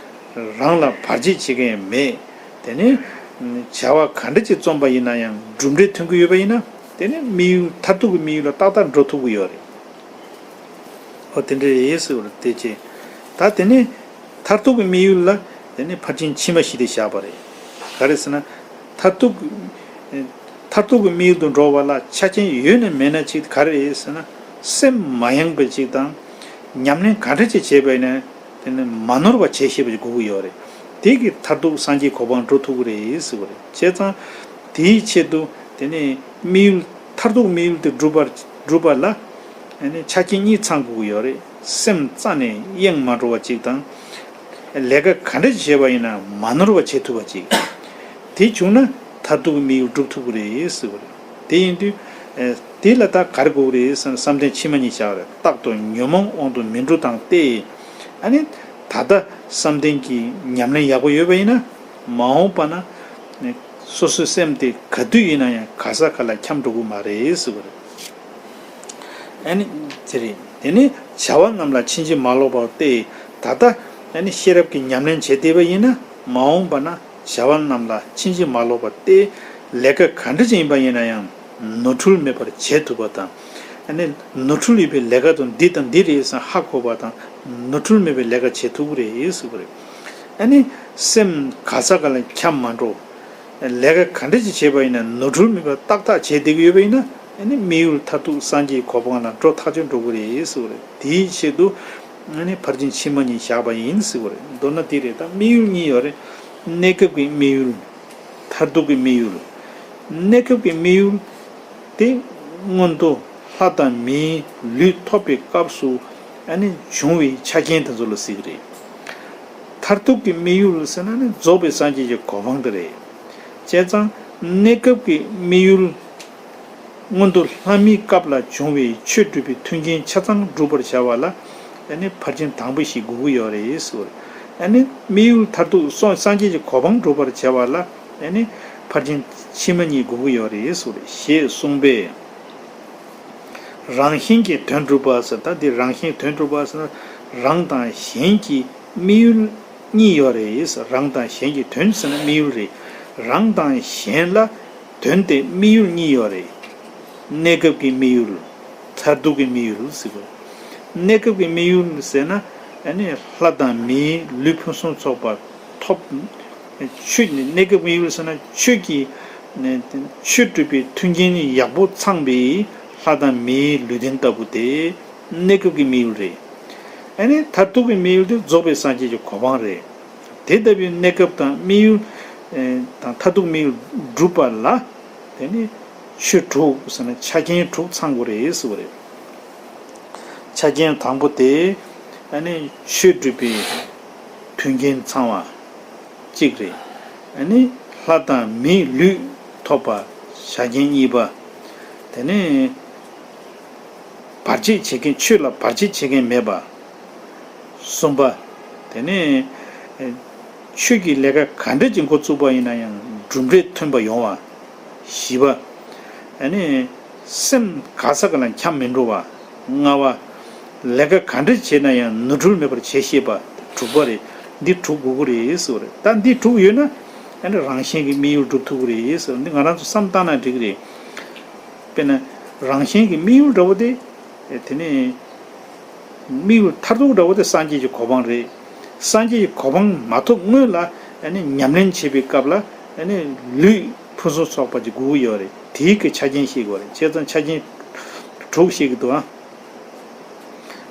རང་ལ་བར་ཆད་བྱེད་མཁན་མེད། དེ་ནས་བྱ་བ་ག་འདྲ་ཅིག་རྩོམ་པ་ཡིན་ན་ཡང་གྲུབ་འབྲས་ཐོན་གྱི་ཡོད་པ་ཡིན་ན། དེ་ནས་དམིགས་ཡུལ། མཐར་ཐུག་གི་དམིགས་ཡུལ་ལ་ཏག་ཏག་འགྲོ་ཐུབ་ཀྱི་ཡོད་རེད། ཨོ་དེ་འདྲ་རེད་ཟེར་བ་རེད། དེ་རྗེས་ད་དེ་ནས་མཐར་ཐུག་གི་དམིགས་ཡུལ་ལ། དེ་ནས་ཕར་ཕྱིན་ཕྱི་མ་བཞི་དེ་བཞག་པ་རེད། ག་རེ་ཟེར་ན། མཐར་ཐུག་མཐར་ཐུག་གི་དམིགས་ཡུལ་དུ་འགྲོ་བ་ལ་ཆ་རྐྱེན་ཡོད་ན་མེད་ན་གཅིག་ག་རེ་རེད་ཟེར་ན། སེམས་མ་ཡེངས་པ་ཅིག་དང་། ཉམས་ལེན་ག་འདྲ་ཅིག་བྱས་པ་ཡིན་ན། དེ་ནི་མ་ནོར་བ་བྱེད་ཤེས་པ་ཅིག་དགོས་ཀྱི་ཡོད་རེད། དེ་གིས་མཐར་ཐུག་སངས་རྒྱས་གོ་འཕང་འགྲོ་ཐུབ་ཀྱི་རེད་ཟེར་བ་རེད། བྱས་ཙང་དེའི་ཆེད་དུ། དེ་ནས་དམིགས་ཡུལ། མཐར་ཐུག་དམིགས་ཡུལ་དེ་འགྲུབ་པར་འགྲུབ་པ་ལ། ཨ་ནི་ཆ་རྐྱེན་གཉིས་ཚང་དགོས་ཀྱི་ཡོད་རེད། སེམས་རྩ་ནས་གཡེང་མ་འགྲོ་བ་ཅིག་དང་། ལས་ཀ་ག་འདྲ་ཞིག་བྱས་པ་ཡིན་ན་མ་ནོར་བ་བྱེད་ཐུབ་པ་ཅིག། དེ་བྱུང་ན་མཐར་ཐུག་གི་དམིགས་ཡུལ་འགྲུབ་ཐུབ་ཀྱི་རེད་ཟེར་བ་རེད། དེ་ཡིན་དུས། ཨ། དེ་ལ་ད་ག་རེ་དགོས་ཀྱི་རེད་ཟེར་ན། བསམ་གཏན་ཕྱི་མ་གཉིས་བཞག་རེད། རྟག་ཏུ་ཉོན་མོངས་དབང་དུ་མི་འགྲོ་དང་སྟེ། ཨ་ནི་ད་ལྟ་བསམ་གཏན་གྱི་ཉམས་ལེན་ཡག་པོ་ཡོད་པ་ཡིན་ན། མ་འོངས་པ་ན་སོ་སོའི་སེམས་དེ་ག་དུས་ཡིན་ན་ཡང་ག་ས་ག་ལ་འཁྱམས་འགྲོ་གི་མ་རེད་ཟེར་བ་རེད། ཨ་ནི་དེ་རེད། དེ་ནི་བྱ་བ་རྣམས་ལ་ཕྱིན་ཅི་མ་ལོག་པ་སྟེ། ད་ལྟ་ཨ་ནི་ཤེས་རབ་ཀྱི་ཉམས་ལེན་བྱེད་བསྡད་པ་ཡིན་ན། མ་འོངས་པ་ན་བྱ་བ་རྣམས་ལ་ཕྱིན་ཅི་མ་ལོག་པ་སྟེ། ལས་ཀ་ག་འདྲ་ཅིག་ཡིན་པ་ཡིན་ན་ཡང་ནོར་འཁྲུལ་མེད་པར་བྱེད་ཐུབ་པ་དང་། ཨ་ནི་ནོར་འཁྲུལ་ཡོད་པའི་ལས་ཀ་དང་འདི་དང་འདི་རེད་ཟེར་ཧ་གོ་བ་དང་། ནོར་འཁྲུལ་མེད་པའི་ལས་ཀ་བྱེད་ཐུབ་ཀྱི་རེད་ཟེར་བ་རེད། ཨ་ནི་སེམས་ག་ས་ག་ལ་འཁྱམས་མ་འགྲོ། ལས་ཀ་ག་འདྲ་ཞིག་བྱས་པ་ཡིན་ན་ནོར་འཁྲུལ་མེད་པར་ཏག་ཏག་བྱས་བསྡད་ཀྱི་ཡོད་པ་ཡིན་ན། ཨ་ནི་དམིགས་ཡུལ་མཐར་ཐུག་སངས་རྒྱས་གོ་འཕང་ལ་འགྲོ་ཐག་ཆོད་འགྲོ་གི་རེད་ཟེར་བ་རེད། དེའི་ཆེད་དུ་ཨ་ནི་ཕར་ཕྱིན་ཕྱི་མ་གཉིས་བཞག་པ་ཡིན་ཟེར་བ་རེད། མདོར་ན་འདི་རེད། ད་དམིགས་ཡུལ་གཉིས་ཡོད་རེད། གནས་སྐབས་ཀྱི་དམིགས་ཡུལ། མཐར་ཐུག་གི་དམིགས་ཡུལ། གནས་སྐབས་ཀྱི་དམིགས་ཡུལ་དེ་མངོན་མཐོ་ལྷ་དང་མིའི་ལུས་ཐོབ་པའི་སྐབས་སུ་ཨ་ནི་བྱུང་བའི་ཆ་རྐྱེན་དེ་ཚོ་ལ་ཟེར་གྱི་རེད། མཐར་ཐུག་གི་དམིགས་ཡུལ་ཟེར་ན་ནི་རྫོགས་པའི་སངས་རྒྱས་ཀྱི་གོ་འཕང་དེ་རེད། བྱས་ཙང་གནས་སྐབས་ཀྱི་དམིགས་ཡུལ། མངོན་མཐོ་ལྷ་མིའི་སྐབས་ལ་བྱུང་བའི་ཆོས་སྒྲུབ་པའི་མཐུན་རྐྱེན་ཆ་ཚང་སྒྲུབ་པར་བྱ་བ་ལ། ཨ་ནི་ཕར་ཕྱིན་དང་པོ་བཞི་དགོས་ཀྱི་ཡོད་རེད་ཟེར་བ་རེད། ཨ་ནི་དམིགས་ཡུལ་མཐར་ཐུག་སོ་སངས་རྒྱས་ཀྱི་གོ་འཕང་སྒྲུབ་པར་བྱ་བ་ལ། ཨ་ནི་ཕར་ཕྱིན་ཕྱི་མ་གཉིས་དགོས་ཀྱི་ཡོད་རེད་ཟེར་བ་རེད། ཞེས་གསུངས་པས། རང་གཞན་གྱི་དོན་སྒྲུབ་པ་ཟེར། ད་འདི་རང་གཞན་དོན་སྒྲུབ་པ་ཟེར་ན། རང་དང་གཞན་གྱི་དམིགས་ཡུལ་གཉིས་ཡོད་རེད། རང་དང་གཞན་གྱི་དོན་ཟེར་ན་དམིགས་ཡུལ་རེད། རང་དང་གཞན་ལ་དོན་ཏེ་དམིགས་ཡུལ་གཉིས་ཡོད་རེད། གནས་སྐབས་ཀྱི་དམིགས་ཡུལ། མཐར་ཐུག་གི་དམིགས་ཡུལ་ཟེར་དགོས། གནས་སྐབས་ཀྱི་དམིགས་ཡུལ་ཟེར་ན། ཨ་ནི་ལྷ་དང་མིའི་ལུས་ཕུན་སུམ་ཚོགས་པ་ཐོབ། ཆོས་གནས་སྐབས་དམིགས་ཡུལ་ཟེར་ན་ཆོས་ཀྱི། ཆོས་སྒྲུབ་པའི་མཐུན་རྐྱེན་ཡག་པོ་ཚང་བའི་ ལྷ་དང་མིའི་ལུས་རྟེན་ལྟ་བུ་དེ་གནས་སྐབས་ཀྱི་དམིགས་ཡུལ་རེད། ཨ་ནི་མཐར་ཐུག་གི་དམིགས་ཡུལ་དེ་རྫོགས་པའི་སངས་རྒྱས་ཀྱི་གོ་འཕང་རེད། དེ་ལྟ་བུའི་གནས་སྐབས་དང་དམིགས་ཡུལ་ཨེ་དང་མཐར་ཐུག་དམིགས་ཡུལ་སྒྲུབ་པ་ལ། དེ་ནི་ཆོས་དྲུག་ཟེར་ན་ཆ་རྐྱེན་དྲུག་ཚང་དགོས་རེད་ཟེར་བ་རེད། ཆ་རྐྱེན་དང་པོ་དེ་ཨ་ནི་ཆོས་སྒྲུབ་པའི་མཐུན་རྐྱེན་ཚང་བ་གཅིག་རེད། ཨ་ནི་ལྷ་དང་མིའི་ལུས་ཐོབ་པ་ཆ་རྐྱེན་གཉིས་པ། དེ་ནི་བར་ཆད་བྱེད་མཁན་ཆོས་ལ་བར་ཆད་བྱེད་མཁན་མེད་པ། གསུམ་པ། དེ་ནི་ཆོས་ཀྱི་ལས་ཀ་ག་འདྲ་ཅིག་འགོ་བཙུགས་པ་ཡིན་ན་ཡང་གྲུབ་འབྲས་ཐོན་པ་ཡོང་བ། བཞི་པ། ཨ་ནི་སེམས་ག་ས་ག་ལ་འཁྱམས་མི་འགྲོ་བ། ལྔ་པ། ལས་ཀ་ག་འདྲ་བྱས་ན་ཡང་ནོར་འཁྲུལ་མེད་པར་བྱེད་ཤེས་པ། དྲུག་པ་རེད། འདི་དྲུག་དགོས་ཀྱི་རེད་ཟེར་བ་རེད། ད་འདི་དྲུག་ཡོད་ན་ཨ་ནི་རང་གཞན་གྱི་དམིགས་ཡུལ་འགྲུབ་ཐུབ་ཀྱི་རེད་ཟེར་བ་འདི་ང་རང་ཚོ་བསམ་བཏང་ན་འགྲིག་གི་རེད། དཔེར་ན་རང་གཞན་གྱི་དམིགས་ཡུལ་འདྲ་བོ་དེ། དེ་ནས་དམིགས་ཡུལ་མཐར་ཐུག་འདྲ་བོ་དེ་སངས་རྒྱས་ཀྱི་གོ་འཕང་རེད། སངས་རྒྱས་ཀྱི་གོ་འཕང་མ་ཐོབ་སྔོན་ལ་ཨ་ནི་ཉམས་ལེན་བྱེད་པའི་སྐབས་ལ་ཨ་ནི་ལུས་ཕུན་སུམ་ཚོགས་པ་ཅིག་དགོས་ཀྱི་ཡོད་རེད། དེའི་གི་ཆ་རྐྱེན་ཤེས་དགོས་རེད། བྱས་ཙང་ཆ་རྐྱེན་དྲུག་ཤེས་ཀྱི་འདུག་ཨ།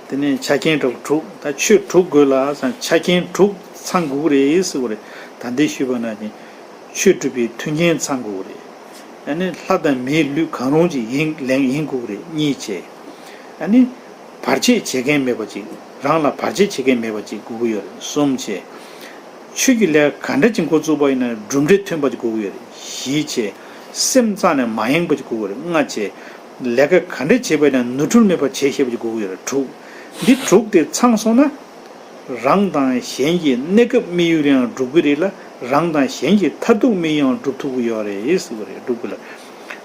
དེ་ནས་ཆ་རྐྱེན་དྲུག་དྲུག་ད་ཆོས་དྲུག་དགོས་ལ་ཟེར་ཆ་རྐྱེན་དྲུག་ཚང་དགོས་ཀྱི་རེད་ཟེར་བ་རེད། ད་འདི་ཞུས་པ་ནང་བཞིན་ཆོས་སྒྲུབ་པའི་མཐུན་རྐྱེན་ཚང་དགོས་ཀྱི་རེད། ཨ་ནི་ལྷ་དང་མིའི་ལུས་གང་རུང་ཅིག་ཡིན་ལེན་ཡིན་དགོས་ཀྱི་རེད། གཉིས་བྱས། ཨ་ནི་བར་ཆད་བྱེད་མཁན་མེད་པ་ཅིག་རང་ལ་བར་ཆད་བྱེད་མཁན་མེད་པ་ཅིག་དགོས་ཀྱི་ཡོད་རེད། གསུམ་བྱས། ཆོས་ཀྱི་ལས་ག་འདྲ་ཅིག་འགོ་བཙུགས་པ་ཡིན་ན་གྲུབ་འབྲས་ཐོན་པ་ཅིག་དགོས་ཀྱི་ཡོད་རེད། བཞི་བྱས། སེམས་རྩ་ནས་མ་ཡེངས་པ་ཅིག་དགོས་ཀྱི་ཡོད་རེད། ལྔ་བྱས། ལས་ཀ་ག་འདྲ་བྱས་པ་ཡིན་ན་ནོར་འཁྲུལ་མེད་པར་བྱེད་ཤེས་པ་ཅིག་དགོས་ཀྱི་ཡོད་རེད། དྲུག་འདི་དྲུག་དེ་ཚང་སོང་ན། རང་དང་གཞན་གྱི་གནས་སྐབས་དམིགས་ཡུལ་ཡང་འགྲུབ་ཀྱི་རེད་ལ། རང་དང་གཞན་གྱི་མཐར་ཐུག་དམིགས་ཡུལ་ཡང་འགྲུབ་ཐུབ་ཀྱི་ཡོད་རེད་ཟེར་བ་རེད། འགྲུབ་ཀྱི་ལ།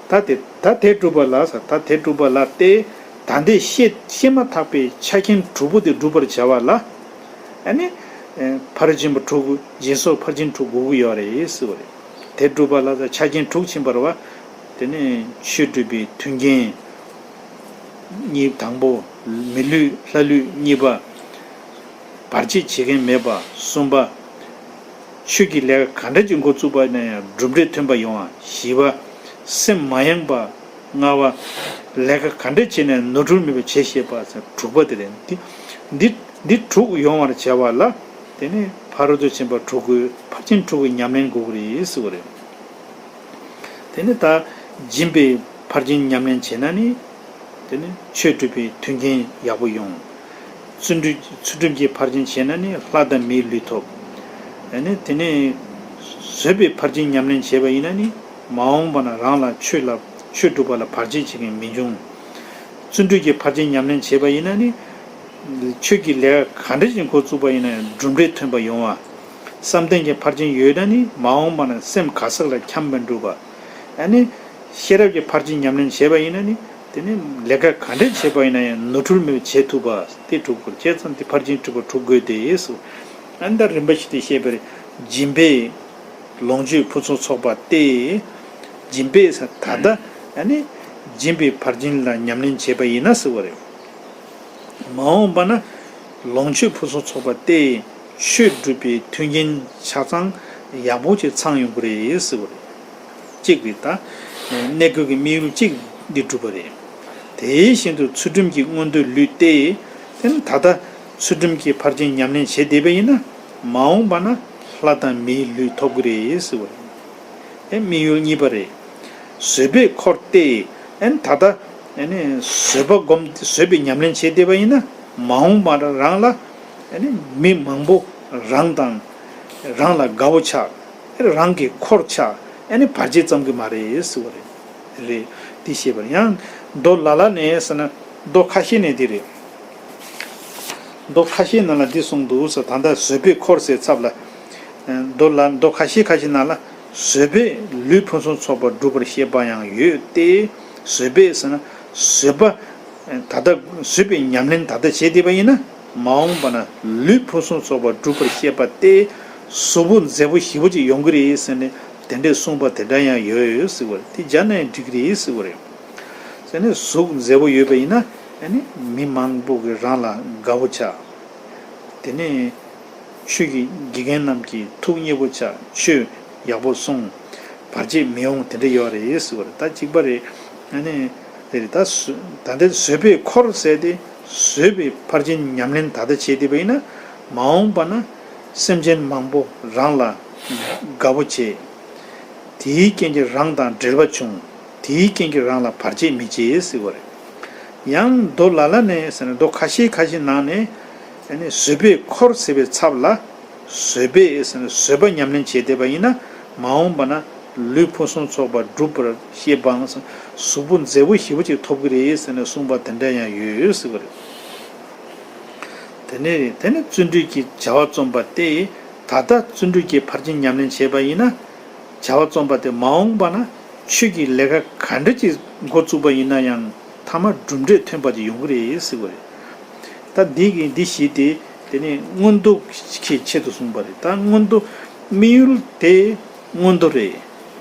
ད་དེ་ད་དེ་སྒྲུབ་པ་ལ་ཟེར། ད་དེ་སྒྲུབ་པ་ལ་སྟེ། ད་འདི་ཤེས་ཤེས་མ་ཐག་པའི་ཆ་རྐྱེན་དྲུག་པོ་དེ་སྒྲུབ་པར་བྱ་བ་ལ། ཨ་ནི། ཨེ་ཕར་ཕྱིན་པ་དྲུག་སྦྱིན་སོགས་ཕར་ཕྱིན་དྲུག་དགོས་ཀྱི་ཡོད་རེད་ཟེར་བ་རེད། དེ་སྒྲུབ་པ་ལ་ཟེར་ཆ་རྐྱེན་དྲུག་ཕྱིན་པ་རེད་བ། དེ་ནས་ཆོས་སྒྲུབ་པའི་མཐུན་རྐྱེན། གཉིས་དང་པོ། མི་ལུས་ལྷ་ལུས་གཉིས་པ། བར་ཆད་བྱེད་མཁན་མེད་པ། གསུམ་པ། ཆོས་ཀྱི་ལས་ཀ་ག་འདྲ་ཅིག་འགོ་བཙུགས་པ་ཡིན་ན་ཡང་གྲུབ་འབྲས་ཐོན་པ་ཡོང་བ། བཞི་པ། སེམས་མ་ཡེངས་པ། ལྔ་པ། ལས་ཀ་ག་འདྲ་བྱས་ནས་ནོར་འཁྲུལ་མེད་པ་བྱེད་ཤེས་པ་ཟེར་དྲུག་པ་དེ་རེད། འདི་འདི་འདི་དྲུག་ཡོང་བར་བྱ་བ་ལ། དེ་ནི་ཕ་རོལ་ཏུ་ཕྱིན་པ་དྲུག་གི་ཕར་ཕྱིན་དྲུག་གི་ཉམས་ལེན་དགོས་ཀྱི་རེད་ཟེར་བ་རེད། དེ་ནི་ད་སྦྱིན་པའི་ཕར་ཕྱིན་ཉམས་ལེན་བྱས་ན་ནི། དེ་ནི་ཆོས་སྒྲུབ་པའི་མཐུན་རྐྱེན་ཡག་པོ་ཡོང་། ཚུལ་ཁྲིམས་ཚུལ་ཁྲིམས་ཀྱི་ཕར་ཕྱིན་བྱས་ན་ནི་ལྷ་དང་མིའི་ལུས་ཐོབ། དེ་ནི་དེ་ནི་བཟོད་པའི་ཕར་ཕྱིན་ཉམས་ལེན་བྱས་པ་ཡིན་ན་ནི་མ་འོངས་པ་ན་རང་ལ་ཆོས་ལ་ཆོས་སྒྲུབ་པ་ལ་བར་ཆད་བྱེད་མཁན་མི་འབྱུང་། བརྩོན་འགྲུས་ཀྱི་ཕར་ཕྱིན་ཉམས་ལེན་བྱས་པ་ཡིན་ན་ནི། ཆོས་ཀྱི་ལས་ག་འདྲ་ཞིག་འགོ་བཙུགས་པ་ཡིན་ན་ཡང་གྲུབ་འབྲས་ཐོན་པ་ཡོང་བ། བསམ་གཏན་གྱི་ཕར་ཕྱིན་ཡོད་ན་ནི་མ་འོངས་པ་ན་སེམས་ག་ས་ལ་འཁྱམས་པར་འགྲུབ་པ། ཨ་ནི། ཤེས་རབ་ཀྱི་ཕར་ཕྱིན་ཉམས་ལེན་བྱས་པ་ཡིན་ན་ནི། དེ་ནི་ལས་ཀ་ག་འདྲ་བྱས་པ་ཡིན་ན་ཡང་ནོར་འཁྲུལ་མེད་པར་བྱེད་ཐུབ་པ་དེ་དྲུག་དགོས། བྱས་ཙང་དེ་ཕར་ཕྱིན་སྒྲུབ་པ་དྲུག་དགོས་ཏེ་སོ། ཨ་ནི་ད་རིམ་པ་བཞིན་དུ་བཤད་པར་སྦྱིན་པས་ལོངས་སྤྱོད་ཕུན་སུམ་ཚོགས་པ་སྟེ། སྦྱིན་པས་ཟེར་ད་ལྟ་ཨ་ནི་སྦྱིན་པའི་ཕར་ཕྱིན་ལ་ཉམས་ལེན་བྱས་པ་ཡིན་ན་ཟེར་བ་རེད། མ་འོངས་པ་ན་ལོངས་སྤྱོད་ཕུན་སུམ་ཚོགས་པ་སྟེ། ཆོས་སྒྲུབ་པའི་མཐུན་རྐྱེན་ཆ་ཚང་ཡག་པོ་ཅིག་ཚང་ཡོང་གི་རེད་ཟེར་བ་རེད། གཅིག་རེད་ད། གནས་སྐབས་ཀྱི་དམིགས་ཡུལ་གཅིག་འདི་སྒྲུབ་པ་རེད། དེ་བཞིན་དུ་ཚུལ་ཁྲིམས་ཀྱི་མངོན་འདོད་ལུས་ཏེ། དེ་ནི་ད་ལྟ་ཚུལ་ཁྲིམས་ཀྱི་ཕར་ཕྱིན་ཉམས་ལེན་བྱེད་བསྡད་པ་ཡིན་ན། མ་འོངས་པ་ན་ལྷ་དང་མིའི་ལུས་ཐོབ་ཀྱི་རེད་ཟེར་བ་རེད། དེ་དམིགས་ཡུལ་གཉིས་པ་རེད། བཟོད་པས་འཁོར་ཏེ། ཨན་ད་ལྟ་ཨ་ནི་བཟོད་པ་སྒོམ་སྟེ་བཟོད་པའི་ཉམས་ལེན་བྱེད་བསྡད་པ་ཡིན་ན། མ་འོངས་པ་ན་རང་ལ་ཨ་ནི་མི་མང་པོ་རང་དང་རང་ལ་དགའ་བོ་ཆགས། རང་གི་འཁོར་ཆགས། ཨ་ནི་བར་ཆད་ཙམ་གྱིས་མ་རེད་ཟེར་བ་རེད། རེད། འདི་ཤེས་པར། ཡང་མདོ་ལ་ལ་ནས་ཟེར་ན་མདོ་ཁ་ཤས་ནས་འདི་རེད། མདོ་ཁ་ཤས་ནང་ལ་འདི་གསུངས་འདུག་ཟེར། ད་ལྟ་བཟོད་པས་འཁོར་ཟེར་ཚབ་ལ། མདོ་ལ་མདོ་ཁ་ཤས་ཁ་ཤས་ནང་ལ་བཟོད་པས་ལུས་ཕུན་སུམ་ཚོགས་པར་སྒྲུབ་པར་བཤད་པ་ཡང་ཡོད་དེ། བཟོད་པས་ཟེར་ན་བཟོད་པ། ད་ལྟ་བཟོད་པའི་ཉམས་ལེན་ད་ལྟ་བྱས་བསྡད་པ་ཡིན་ན། མ་འོངས་པ་ན་ལུས་ཕུན་སུམ་ཚོགས་པར་སྒྲུབ་པར་བཤད་པ་སྟེ། གཟུགས་པོ་མཛེས་པོ་ཞེ་པོ་ཅིག་ཡོང་གི་རེད་ཟེར་ནས་དེ་འདྲས་གསུངས་པ་དེ་འདྲ་ཡང་ཡོད་ཟེར་བ་རེད། དེ་སྦྱར་ན་ཡང་འགྲིག་གི་རེད་ཟེར་བ་རེད། ཟེར་ནས་གཟུགས་མཛེས་པོ་ཡོད་པ་ཡིན་ན། ཨ་ནི་མི་མང་པོ་གིས་རང་ལ་དགའ་བོ་ཆགས། དེ་ནས་ཆོས་ཀྱི་དགེ་རྒན་རྣམས་ཀྱིས་ཐུགས་མཉེས་པོ་ཆགས། ཆོས་ཡག་པོ་གསུངས། བར་ཆད་མི་ཡོང་། དེ་འདྲ་ཡོད་རེད་ཟེར་བ་རེད། ད་གཅིག་པ་རེད། ཨ་ནི་ དེ་རེད། ད་བཟོད་ད་ལྟའི་བཟོད་པས་འཁོར་ཟེར་ཏེ། བཟོད་པའི་ཕར་ཕྱིན་ཉམས་ལེན་ད་ལྟ་བྱས་བསྡད་པ་ཡིན་ན། མ་འོངས་པ་ན་སེམས་ཅན་མང་པོ་རང་ལ་དགའ་པོ་བྱེད། དེའི་རྐྱེན་གྱིས་རང་དང་འབྲེལ་བ་བྱུང་། དེའི་རྐྱེན་གྱིས་རང་ལ་བར་ཆད་མི་བྱེད་ཟེར་བ་རེད། ཡང་མདོ་ལ་ལ་ནས་ཟེར་ན། མདོ་ཁ་ཤས་ཁ་ཤས་ནང་ནས། ཨ་ནི་བཟོད་པས་འཁོར་ཟེར་བའི་ཚབ་ལ། བཟོད་པས་ཟེར་ན་བཟོད་པ་ཉམས་ལེན་བྱས་བསྡད་པ་ཡིན་ན། མ་འོངས་པ་ན་ལུས་ཕུན་སུམ་ཚོགས་པ་འགྲུབ་པར་བྱེད་པའམ། གཟུགས་པོ་མཛེས་པོ་ཞེ་པོ་ཅིག་ཐོབ་ཀྱི་རེད་ཟེར་ནས་གསུངས་པ་དེ་འདྲ་ཡང་ཡོད་ཟེར་བ་རེད། དེ་ནས་དེ་ནས་བརྩོན་འགྲུས་ཀྱི་བྱ་བ་རྩོམ་པ་སྟེ། ད་ལྟ་བརྩོན་འགྲུས་ཀྱི་ཕར་ཕྱིན་ཉམས་ལེན་བྱས་པ་ཡིན་ན། བྱ་བ་རྩོམ་པ་སྟེ། མ་འོངས་པ་ན་ཆོས་ཀྱི་ལས་ཀ་ག་འདྲ་ཅིག་འགོ་བཙུགས་པ་ཡིན་ན་ཡང་། མཐའ་མ་གྲུབ་འབྲས་ཐོན་པ་ཅིག་ཡོང་གི་རེད་ཟེར་བ་རེད། ད་འདི་གི་འདི་བཞི་དེ། དེ་ནས་མངོན་མཐོ་གི་ཆེད་དུ་གསུངས་པ་རེད། ད་མངོན་མཐོ། དམིགས་ཡུལ་དེ་མངོན་མཐོ་རེད།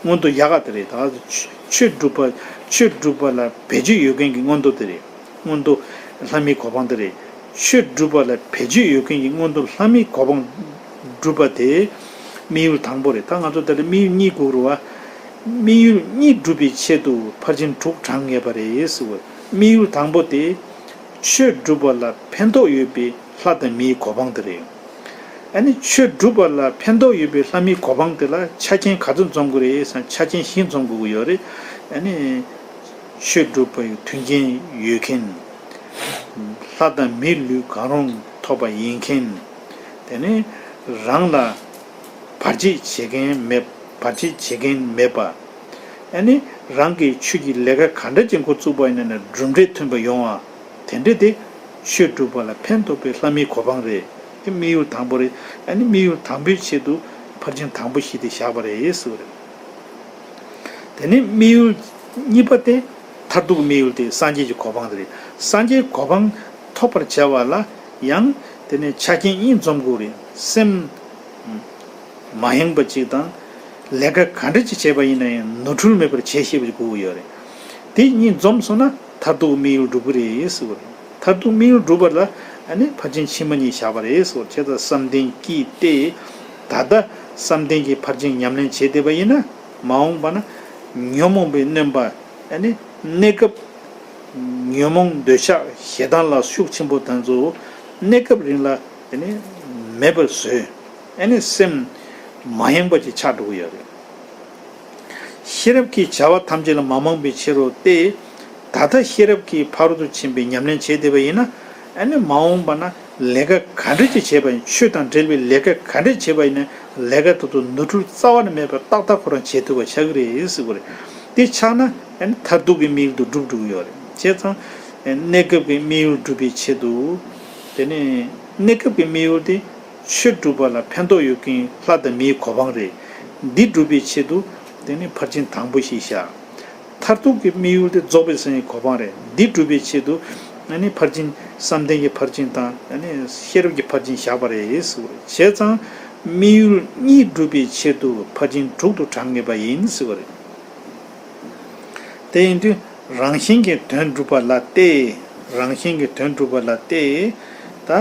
མངོན་མཐོ་ཡག་ག་དེ་རེད། ད་ཆོས་སྒྲུབ་པ། ཆོས་སྒྲུབ་པ་ལ་བེད་སྤྱོད་ཡོད་མཁན་གྱི་མངོན་མཐོ་དེ་རེད། མངོན་མཐོ་ལྷ་མིའི་གོ་འཕང་དེ་རེད། ཆོས་སྒྲུབ་པ་ལ་བེད་སྤྱོད་ཡོད་མཁན་གྱི་མངོན་མཐོ་ལྷ་མིའི་གོ་འཕང་སྒྲུབ་པ་དེ་དམིགས་ཡུལ་དང་པོ་རེད། ད་ང་ཚོ་དེ་ལ་དམིགས་ཡུལ་གཉིས་དགོས་རེད་བ། དམིགས་ཡུལ་གཉིས་སྒྲུབ་པའི་ཆེད་དུ་ཕར་ཕྱིན་དྲུག་བགྲང་ངེས་པ་རེད་ཟེར་བ། དམིགས་ཡུལ་དང་པོ་དེ། ཆོས་སྒྲུབ་པ་ལ་ཕན་ཐོགས་ཡོད་པའི་ལྷ་དང་མིའི་གོ་འཕང་དེ་རེད། ཨ་ནི་ཆོས་སྒྲུབ་པ་ལ་ཕན་ཐོགས་ཡོད་པའི་ལྷ་མིའི་གོ་འཕང་དེ་ལ་ཆ་རྐྱེན་ག་ཚོད་འཛོམས་དགོས་རེད་ཟེར་ན། ཆ་རྐྱེན་བཞི་འཛོམས་དགོས་ཀྱི་ཡོད་རེད། ཨ་ནི་ཆོས་སྒྲུབ་པའི་མཐུན་རྐྱེན་ཡོད་མཁན། ལྷ་དང་མིའི་ལུས་གང་རུང་ཐོབ་པ་ཡིན་མཁན། དེ་ནས་རང་ལ་བར་ཆད་བྱེད་མཁན་མེད། བར་ཆད་བྱེད་མཁན་མེད་པ། ཨ་ནི་རང་གིས་ཆོས་ཀྱི་ལས་ཀ་ག་འདྲ་ཅིག་འགོ་བཙུགས་པ་ཡིན་ན་གྲུབ་འབྲས་ཐོན་པ་ཡོང་བ། དེ་འདྲ་དེ་ཆོས་སྒྲུབ་པ་ལ་ཕན་ཐོགས་པའི་ལྷ་མིའི་གོ་འཕང་རེད། དེ་དམིགས་ཡུལ་དང་པོ་རེད། ཨ་ནི་དམིགས་ཡུལ་དང་པོའི་ཆེད་དུ་ཕར་ཕྱིན་དང་པོ་བཞི་དེ་བཞག་པ་རེད་ཟེར་བ་རེད། དེ་ནས་དམིགས་ཡུལ་གཉིས་པ་དེ་མཐར་ཐུག་གི་དམིགས་ཡུལ་དེ་སངས་རྒྱས་ཀྱི་གོ་འཕང་དེ་རེད། སངས་རྒྱས་གོ་འཕང་ཐོབ་པར་བྱ་བ་ལ་ཡང་དེ་ནས་ཆ་རྐྱེན་གཉིས་འཛོམས་དགོས་རེད། སེམས་མ་ཡེངས་པ་ཅིག་དང་། ལས་ཀ་ག་འདྲ་ཅིག་བྱས་པ་ཡིན་ན་ཡང་ནོར་འཁྲུལ་མེད་པར་བྱེད་ཤེས་པ་ཅིག་དགོས་ཀྱི་ཡོད་རེད། དེ་གཉིས་འཛོམས་སོང་ན་མཐར་ཐུག་དམིགས་ཡུལ་འགྲུབ་ཀྱི་རེད་ཟེར་བ་རེད། མཐར་ཐུག་དམིགས་ཡུལ་འགྲུབ་པ་ལ་ཨ་ནི་ཕར་ཕྱིན་ཕྱི་མ་གཉིས་བཞག་པ་རེད་ཟེར་བ། བྱས་ཙང་བསམ་གཏན་སྐྱེས་ཏེ། ད་ལྟ་བསམ་གཏན་གྱི་ཕར་ཕྱིན་ཉམས་ལེན་བྱས་བསྡད་པ་ཡིན་ན། མ་འོངས་པ་ན་ཉོན་མོངས་པའི་སྣོན་པ། ཨ་ནི་གནས་སྐབས་ཉོན་མོངས་འདོད་ཆགས་ཞེ་སྡང་ལ་ཤུགས་ཆེན་པོ་དེ་ཚོ་གནས་སྐབས་རིང་ལ་དེ་ནི་མེད་པར་བཟོས། ཨ་ནི་སེམས་མ་ཡེངས་པ་ཅིག་ཆགས་འགྲོ་གི་ཡོད་རེད། ཤེས་རབ་ཀྱིས་བྱ་བ་ཐམས་ཅད་ལ་མ་རྨོངས་པའི་ཕྱིར་རོ་སྟེ། ད་ལྟ་ཤེས་རབ་ཀྱིས་ཕ་རོལ་ཏུ་ཕྱིན་པའི་ཉམས་ལེན་བྱས་བསྡད་པ་ཡིན་ན། ཨ་ནི་མ་འོངས་པ་ན་ལས་ཀ་ག་འདྲ་ཅིག་བྱས་པ་ཡིན། ཆོས་དང་འབྲེལ་བའི་ལས་ཀ་ག་འདྲ་བྱས་པ་ཡིན་ན། ལས་ཀ་དེ་ཚོ་ནོར་འཁྲུལ་རྩ་བ་ནས་མེད་པར་ཏག་ཏག་ཁོ་རང་བྱེད་ཐུབ་པ་ཆགས་ཀྱི་རེད་ཟེར་བ་རེད། དེ་ཆགས་ན་ཨ་ནི་མཐར་ཐུག་གི་དམིགས་ཡུལ་དེ་འགྲུབ་འགྲོ་གི་ཡོད་རེད། བྱས་ཙང་གནས་སྐབས་ཀྱི་དམིགས་ཡུལ་འགྲུབ་པའི་ཆེད་དུ། དེ་ནས་གནས་སྐབས་ཀྱི་དམིགས་ཡུལ་དེ་ཆོས་སྒྲུབ་པ་ལ་ཕན་ཐོགས་ཡོད་མཁན་ལྷ་དང་མིའི་གོ་འཕང་རེད། འདི་སྒྲུབ་པའི་ཆེད་དུ་དེ་ནི་ཕར་ཕྱིན་དང་པོ་ཞེས་བྱ། མཐར་ཐུག་གི་དམིགས་ཡུལ་དེ་རྫོགས་པའི་སངས་རྒྱས་གོ་འཕང་རེད། འདི་སྒྲུབ་པའི་ཆེད་དུ་ཨ་ནི་ཕར་ཕྱིན་བསམ་གཏན་གྱི་ཕར་ཕྱིན་དང་། ཨ་ནི་ཤེས་རབ་ཀྱི་ཕར་ཕྱིན་བཞག་པ་རེད་ཟེར་བ་རེད། བྱས་ཙང་དམིགས་ཡུལ་གཉིས་སྒྲུབ་པའི་ཆེད་དུ་ཕར་ཕྱིན་དྲུག་ཏུ་བགྲང་ངེས་པ་ཡིན་ཟེར་བ་རེད། དེ་ཡིན་དུས་རང་གཞན་གྱི་དོན་སྒྲུབ་པ་ལ་སྟེ། རང་གཞན་གྱི་དོན་སྒྲུབ་པ་ལ་སྟེ། ད་ཨ་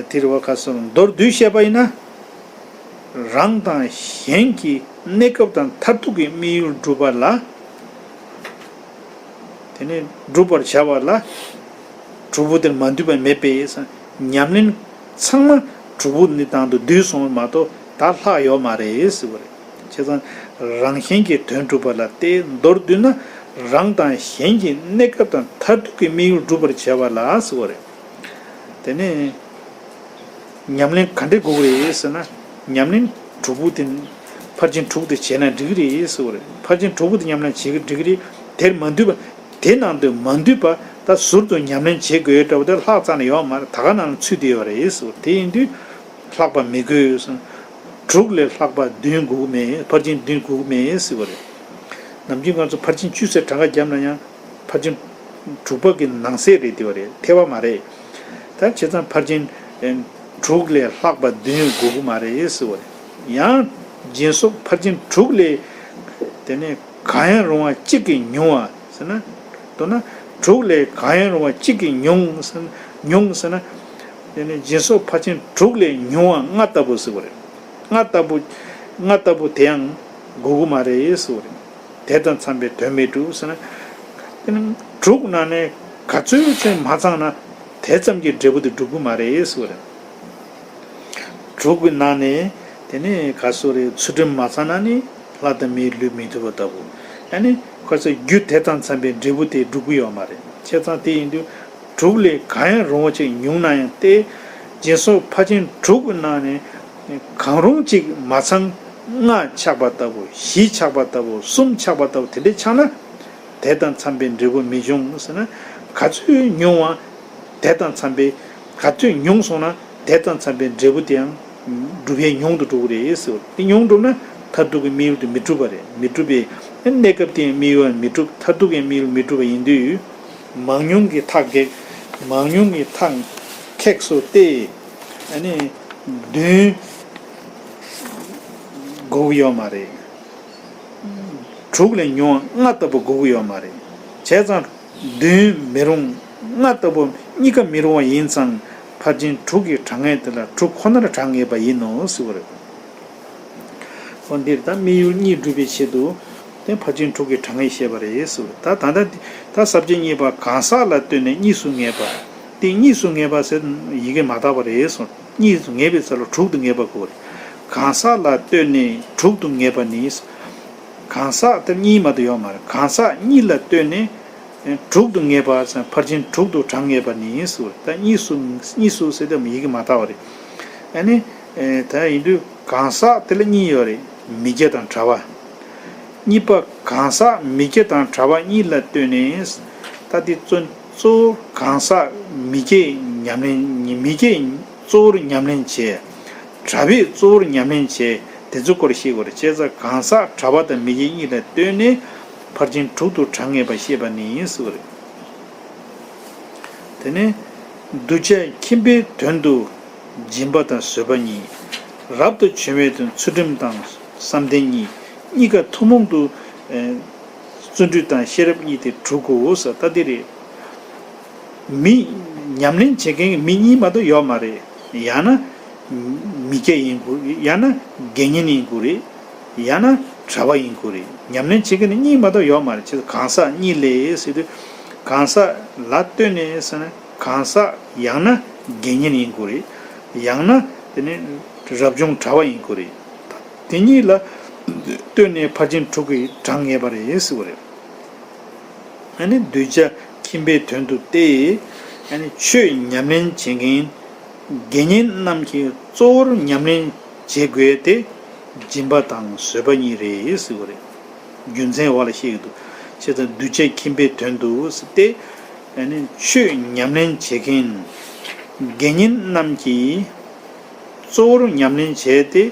དེ་རེད་བ། ཁ་སང་མདོར་བསྡུས་བཤད་པ་ཡིན་ན། རང་དང་གཞན་གྱི་གནས་སྐབས་དང་མཐར་ཐུག་གི་དམིགས་ཡུལ་སྒྲུབ་པ་ལ། དེ་ནས་སྒྲུབ་པར་བྱ་བ་ལ། དྲུག་པོ་དེར་མ་འདུས་པ་མེད་པས། ཉམས་ལེན་ཚང་མ་དྲུག་པོ་ནི་དང་དུ་འདུས་སོང་བ་མ་གཏོགས་ད་ལྷག་ཡོད་མ་རེད་ཟེར་བ་རེད། བྱས་ཙང་རང་གཞན་གྱི་དོན་སྒྲུབ་པ་ལ་སྟེ། མདོར་བསྡུས་ན་རང་དང་གཞན་གྱི་གནས་སྐབས་དང་མཐར་ཐུག་གི་དམིགས་ཡུལ་སྒྲུབ་པར་བྱ་བ་ལ་ཟེར་བ་རེད། དེ་ནས། ཉམས་ལེན་ག་འདྲ་དགོས་ཀྱི་རེད་ཟེར་ན། ཉམས་ལེན་དྲུག་པོ་དེ། ཕར་ཕྱིན་དྲུག་དེ་བྱས་ན་འགྲིག་གི་རེད་ཟེར་བ་རེད། ཕར་ཕྱིན་དྲུག་པོ་དེ་ཉམས་ལེན་བྱེད་ཀྱི་འགྲིག་གི་རེད། དེར་མ་འདུས་པ། དེ་ནང་དུ་མ་འདུས་པ་ད་ཟུར་དུ་ཉམས་ལེན་བྱེད་དགོས་འདྲ་བོ་དེ་ལྷག་ཙམ་ནས་ཡོད་མ་རེད། ད་ག་ནང་ལ་ཚུད་དེ་ཡོད་རེད་ཟེར་བ་རེད། དེ་ཡིན་དུས་ལྷག་པ་མི་དགོས་ཟེར། དྲུག་ལས་ལྷག་པ་བདུན་དགོས་ཀྱི་མེད། ཕར་ཕྱིན་བདུན་དགོས་ཀྱི་མེད་ཟེར་བ་རེད། ནམ་རྒྱུན་ང་ཚོ་ཕར་ཕྱིན་བཅུ་ཟེར་གྲངས་ཀ་བརྒྱབ་ན་ཡང་། ཕར་ཕྱིན་དྲུག་པ་གི་ནང་གསེས་རེད་དེ་བ་རེད། ཐེ་བ་མ་རེད། ད་བྱས་ཙང་ཕར་ཕྱིན་ཨེ་དྲུག་ལས་ལྷག་པ་བདུན་དགོས་ཀྱི་མ་རེད་ཟེར་བ་རེད། ཡང་སྦྱིན་སོགས་ཕར་ཕྱིན་དྲུག་ལས་དེ་ནས་གང་ཡང་རུང་བ་གཅིག་གིས་ཉུང་བ་ཟེར་ན། མདོར་ན་དྲུག་ལས་གང་ཡང་རུང་བ་གཅིག་གིས་ཉུང་ཟེར་ན། ཉུང་ཟེར་ན། དེ་ནས་སྦྱིན་སོགས་ཕར་ཕྱིན་དྲུག་ལས་ཉུང་བ་ལྔ་ལྟ་བུ་ཟེར་བ་རེད། ལྔ་ལྟ་བུ། ལྔ་ལྟ་བུ་དེ་ཡང་དགོས་ཀྱི་མ་རེད་ཟེར་བ་རེད། དེ་དང་འཚམས་པའི་དོན་མི་སྒྲུབ་ཟེར་ན། དེ་ནི་དྲུག་ནང་ནས་ག་ཚོད་ཅིག་མ་ཚང་ན་དེ་ཙམ་གྱི་འབྲས་བུ་དེ་འགྲུབ་ཀྱི་མ་རེད་ཟེར་བ་རེད། དྲུག་གི་ནང་ནས་དེ་ནི་ག་སོ་རེད། ཚུལ་ཁྲིམས་མ་ཚང་ན་ནི་ལྷ་དང་མིའི་ལུས་མི་ཐུབ་པ་ལྟ་བུ། ཨ་ནི་ཁོ་ཚོ་རྒྱུ་དེ་དང་འཚམ་པའི་འབྲས་བུ་དེ་འགྲུབ་ཀྱི་ཡོད་མ་རེད། བྱས་ཙང་དེ་ཡིན་དུས་དྲུག་ལས་གང་ཡང་རུང་བ་ཅིག་ཉུང་ན་ཡང་སྟེ། སྦྱིན་སོགས་ཕར་ཕྱིན་དྲུག་གི་ནང་ནས་གང་རུང་གཅིག་མ་ཚང་། ལྔ་ཆགས་པ་ལྟ་བུ། བཞི་ཆགས་པ་ལྟ་བུ། གསུམ་ཆགས་པ་ལྟ་བུ། དེ་འདྲ་ཆགས་ན། དེ་དང་འཚམ་པའི་འབྲས་བུ་མི་འབྱུང་ཟེར་ན། ག་ཚོད་ཉུང་བ། དེ་དང་འཚམ་པའི། ག་ཚོད་ཉུང་སོང་ན་དེ་དང་འཚམ་པའི་འབྲས་བུ་དེའང་འགྲུབ་ཡས་ཉུང་དུ་འགྲོ་གི་རེད་ཟེར། དེ་ཉུང་འགྲུབ་ན་མཐར་ཐུག་གི་དམིགས་ཡུལ་དེ་མི་འགྲུབ་པ་རེད། མི་འགྲུབ་པས་གནས་སྐབས་དེའི་དམིགས་ཡུལ་མི་འགྲུབ། མཐར་ཐུག་གི་དམིགས་ཡུལ་མི་འགྲུབ་པ་ཡིན་དུས། མང་ཉུང་གི་མཐའ་གེགས། མང་ཉུང་གི་མཐའ་ཁེགས་སོ་སྟེ། ཨ་ནི་བདུན་དགོས་ཀྱི་ཡོད་མ་རེད། དྲུག་ལས་ཉུང་བ་ལྔ་ལྟ་བུ་དགོས་ཀྱི་ཡོད་མ་རེད། བྱས་ཙང་བདུན་མི་རུང་། ལྔ་ལྟ་བུ་གཉིས་ཀ་མི་རུང་བ་ཡིན་ཙང་། ཕར་ཕྱིན་དྲུག་གི་གྲངས་ངེས་དེ་ལ་དྲུག་ཁོ་ནར་གྲངས་ངེས་པ་ཡིན་ནོ་ཟེར་བ་རེད། འོ་འདིར་ད་དམིགས་ཡུལ་གཉིས་སྒྲུབ་པའི་ཆེད་དུ་དེ་ཕར་ཕྱིན་དྲུག་གི་གྲངས་ངེས་བཤད་པ་རེད་ཟེར་བ་རེད། ད་ད་ལྟ་འདི་ད་ས་བཅད་གཉིས་པ་གང་ཟག་ལ་ལྟོས་ནས་གཉིས་སུ་ངེས་པ། དེ་གཉིས་སུ་ངེས་པ་ཟེར་ཡི་གེ་མ་དག་པ་རེད་གསུངས། གཉིས་སུ་ངེས་པའི་ས་ལ་དྲུག་ཏུ་ངེས་པ་དགོས་རེད། གང་ཟག་ལ་ལྟོས་ནས་དྲུག་ཏུ་ངེས་པ་ནི། གང་ཟག་དེ་གཉིས་མ་གཏོགས་ཡོད་མ་རེད། གང་ཟག་གཉིས་ལ་ལྟོས་ནས་དྲུག་ཏུ་ངེས་པ་ཟེར། ཕར་ཕྱིན་དྲུག་ཏུ་གྲངས་ངེས་པ་ནི་ཟེར། ད་གཉིས་སུ་གཉིས་སུ་ཟེར་དུས་ཡི་གེ་མ་དག་པ་རེད། ཨ་ནི་ད་ཡིན་དུས་གང་ཟག་དེ་ལ་གཉིས་ཡོད་རེད། མི་སྐྱེ་དང་བྲལ་བ། གཉིས་པ་གང་ཟག་མི་སྐྱེ་དང་བྲལ་བ་གཉིས་ལ་ལྟོས་ནས། ད་དེ་གཙོ་གཙོ་བོ་གང་ཟག་མི་སྐྱེ་ཉམས་ལེན་མི་སྐྱེ་གཙོ་བོར་ཉམས་ལེན་བྱེད། བྲལ་བས་གཙོ་བོར་ཉམས་ལེན་བྱེད། དེ་ཚོའི་སྐོར་ཤེས་དགོས་རེད། བྱས་ཙང་གང་ཟག་བྲལ་བ་དང་མི་སྐྱེ་གཉིས་ལ་ལྟོས་ནས་ཕར་ཕྱིན་དྲུག་ཏུ་གྲངས་ངེས་པ་བཤད་པ་ནི་ཟེར་བ་རེད། དེ་ནས་གདུལ་བྱ་ཁྱིམ་པའི་དོན་དུ་སྦྱིན་པ་དང་བཟོད་པ་གཉིས། རབ་ཏུ་བྱུང་བའི་དོན་ཚུལ་ཁྲིམས་དང་བསམ་གཏན་གཉིས། གཉིས་ཀ་ཐུན་མོང་དུ་ཨེ་བརྩོན་འགྲུས་དང་ཤེས་རབ་གཉིས་ཏེ་དྲུག་གོ་ཟེར། ད་འདི་རེད། མི་ཉམས་ལེན་བྱེད་མཁན་གྱི་མི་གཉིས་མ་གཏོགས་ཡོད་མ་རེད། ཡང་ན་མི་སྐྱེ་ཡིན་དགོས་རེད། ཡང་ན་དགེ་བསྙེན་ཡིན་དགོས་རེད། ཡང་ན་བྲལ་བ་ཡིན་དགོས་རེད། ཉམས་ལེན་བྱེད་མཁན་ནི་གཉིས་མ་གཏོགས་ཡོད་མ་རེད། ཅེས་གང་ཟག་གཉིས་ལས་ཟེར་དུས། གང་ཟག་ལ་ལྟོས་ནས་ཟེར་ན་གང་ཟག་ཡང་ན་དགེ་བསྙེན་ཡིན་དགོས་རེད། ཡང་ན་དེ་ནི་རབ་བྱུང་བྲལ་བ་ཡིན་དགོས་རེད། དེ་གཉིས་ལ་ལྟོས་ནས་ཕར་ཕྱིན་དྲུག་གི་གྲངས་ངེས་པ་རེད་ཟེར་བ་རེད། ཨ་ནི་གདུལ་བྱ་ཁྱིམ་པའི་དོན་དུ་སྟེ། ཨ་ནི་ཆོས་ཉམས་ལེན་བྱེད་མཁན་དགེ་བསྙེན་རྣམས་ཀྱིས་གཙོ་བོར་ཉམས་ལེན་བྱེད་དགོས་ཏེ། སྦྱིན་པ་དང་བཟོད་པ་གཉིས་རེད་ཟེར་བ་རེད། རྒྱུ་མཚན་འོག་ལ་བཤད་ཀྱི་འདུག། བྱས་ཙང་གདུལ་བྱ་ཁྱིམ་པའི་དོན་དུ་སྟེ། ཨ་ནི་ཆོས་ཉམས་ལེན་བྱེད་མཁན་དགེ་བསྙེན་རྣམས་ཀྱིས་གཙོ་བོར་ཉམས་ལེན་བྱས་ཏེ་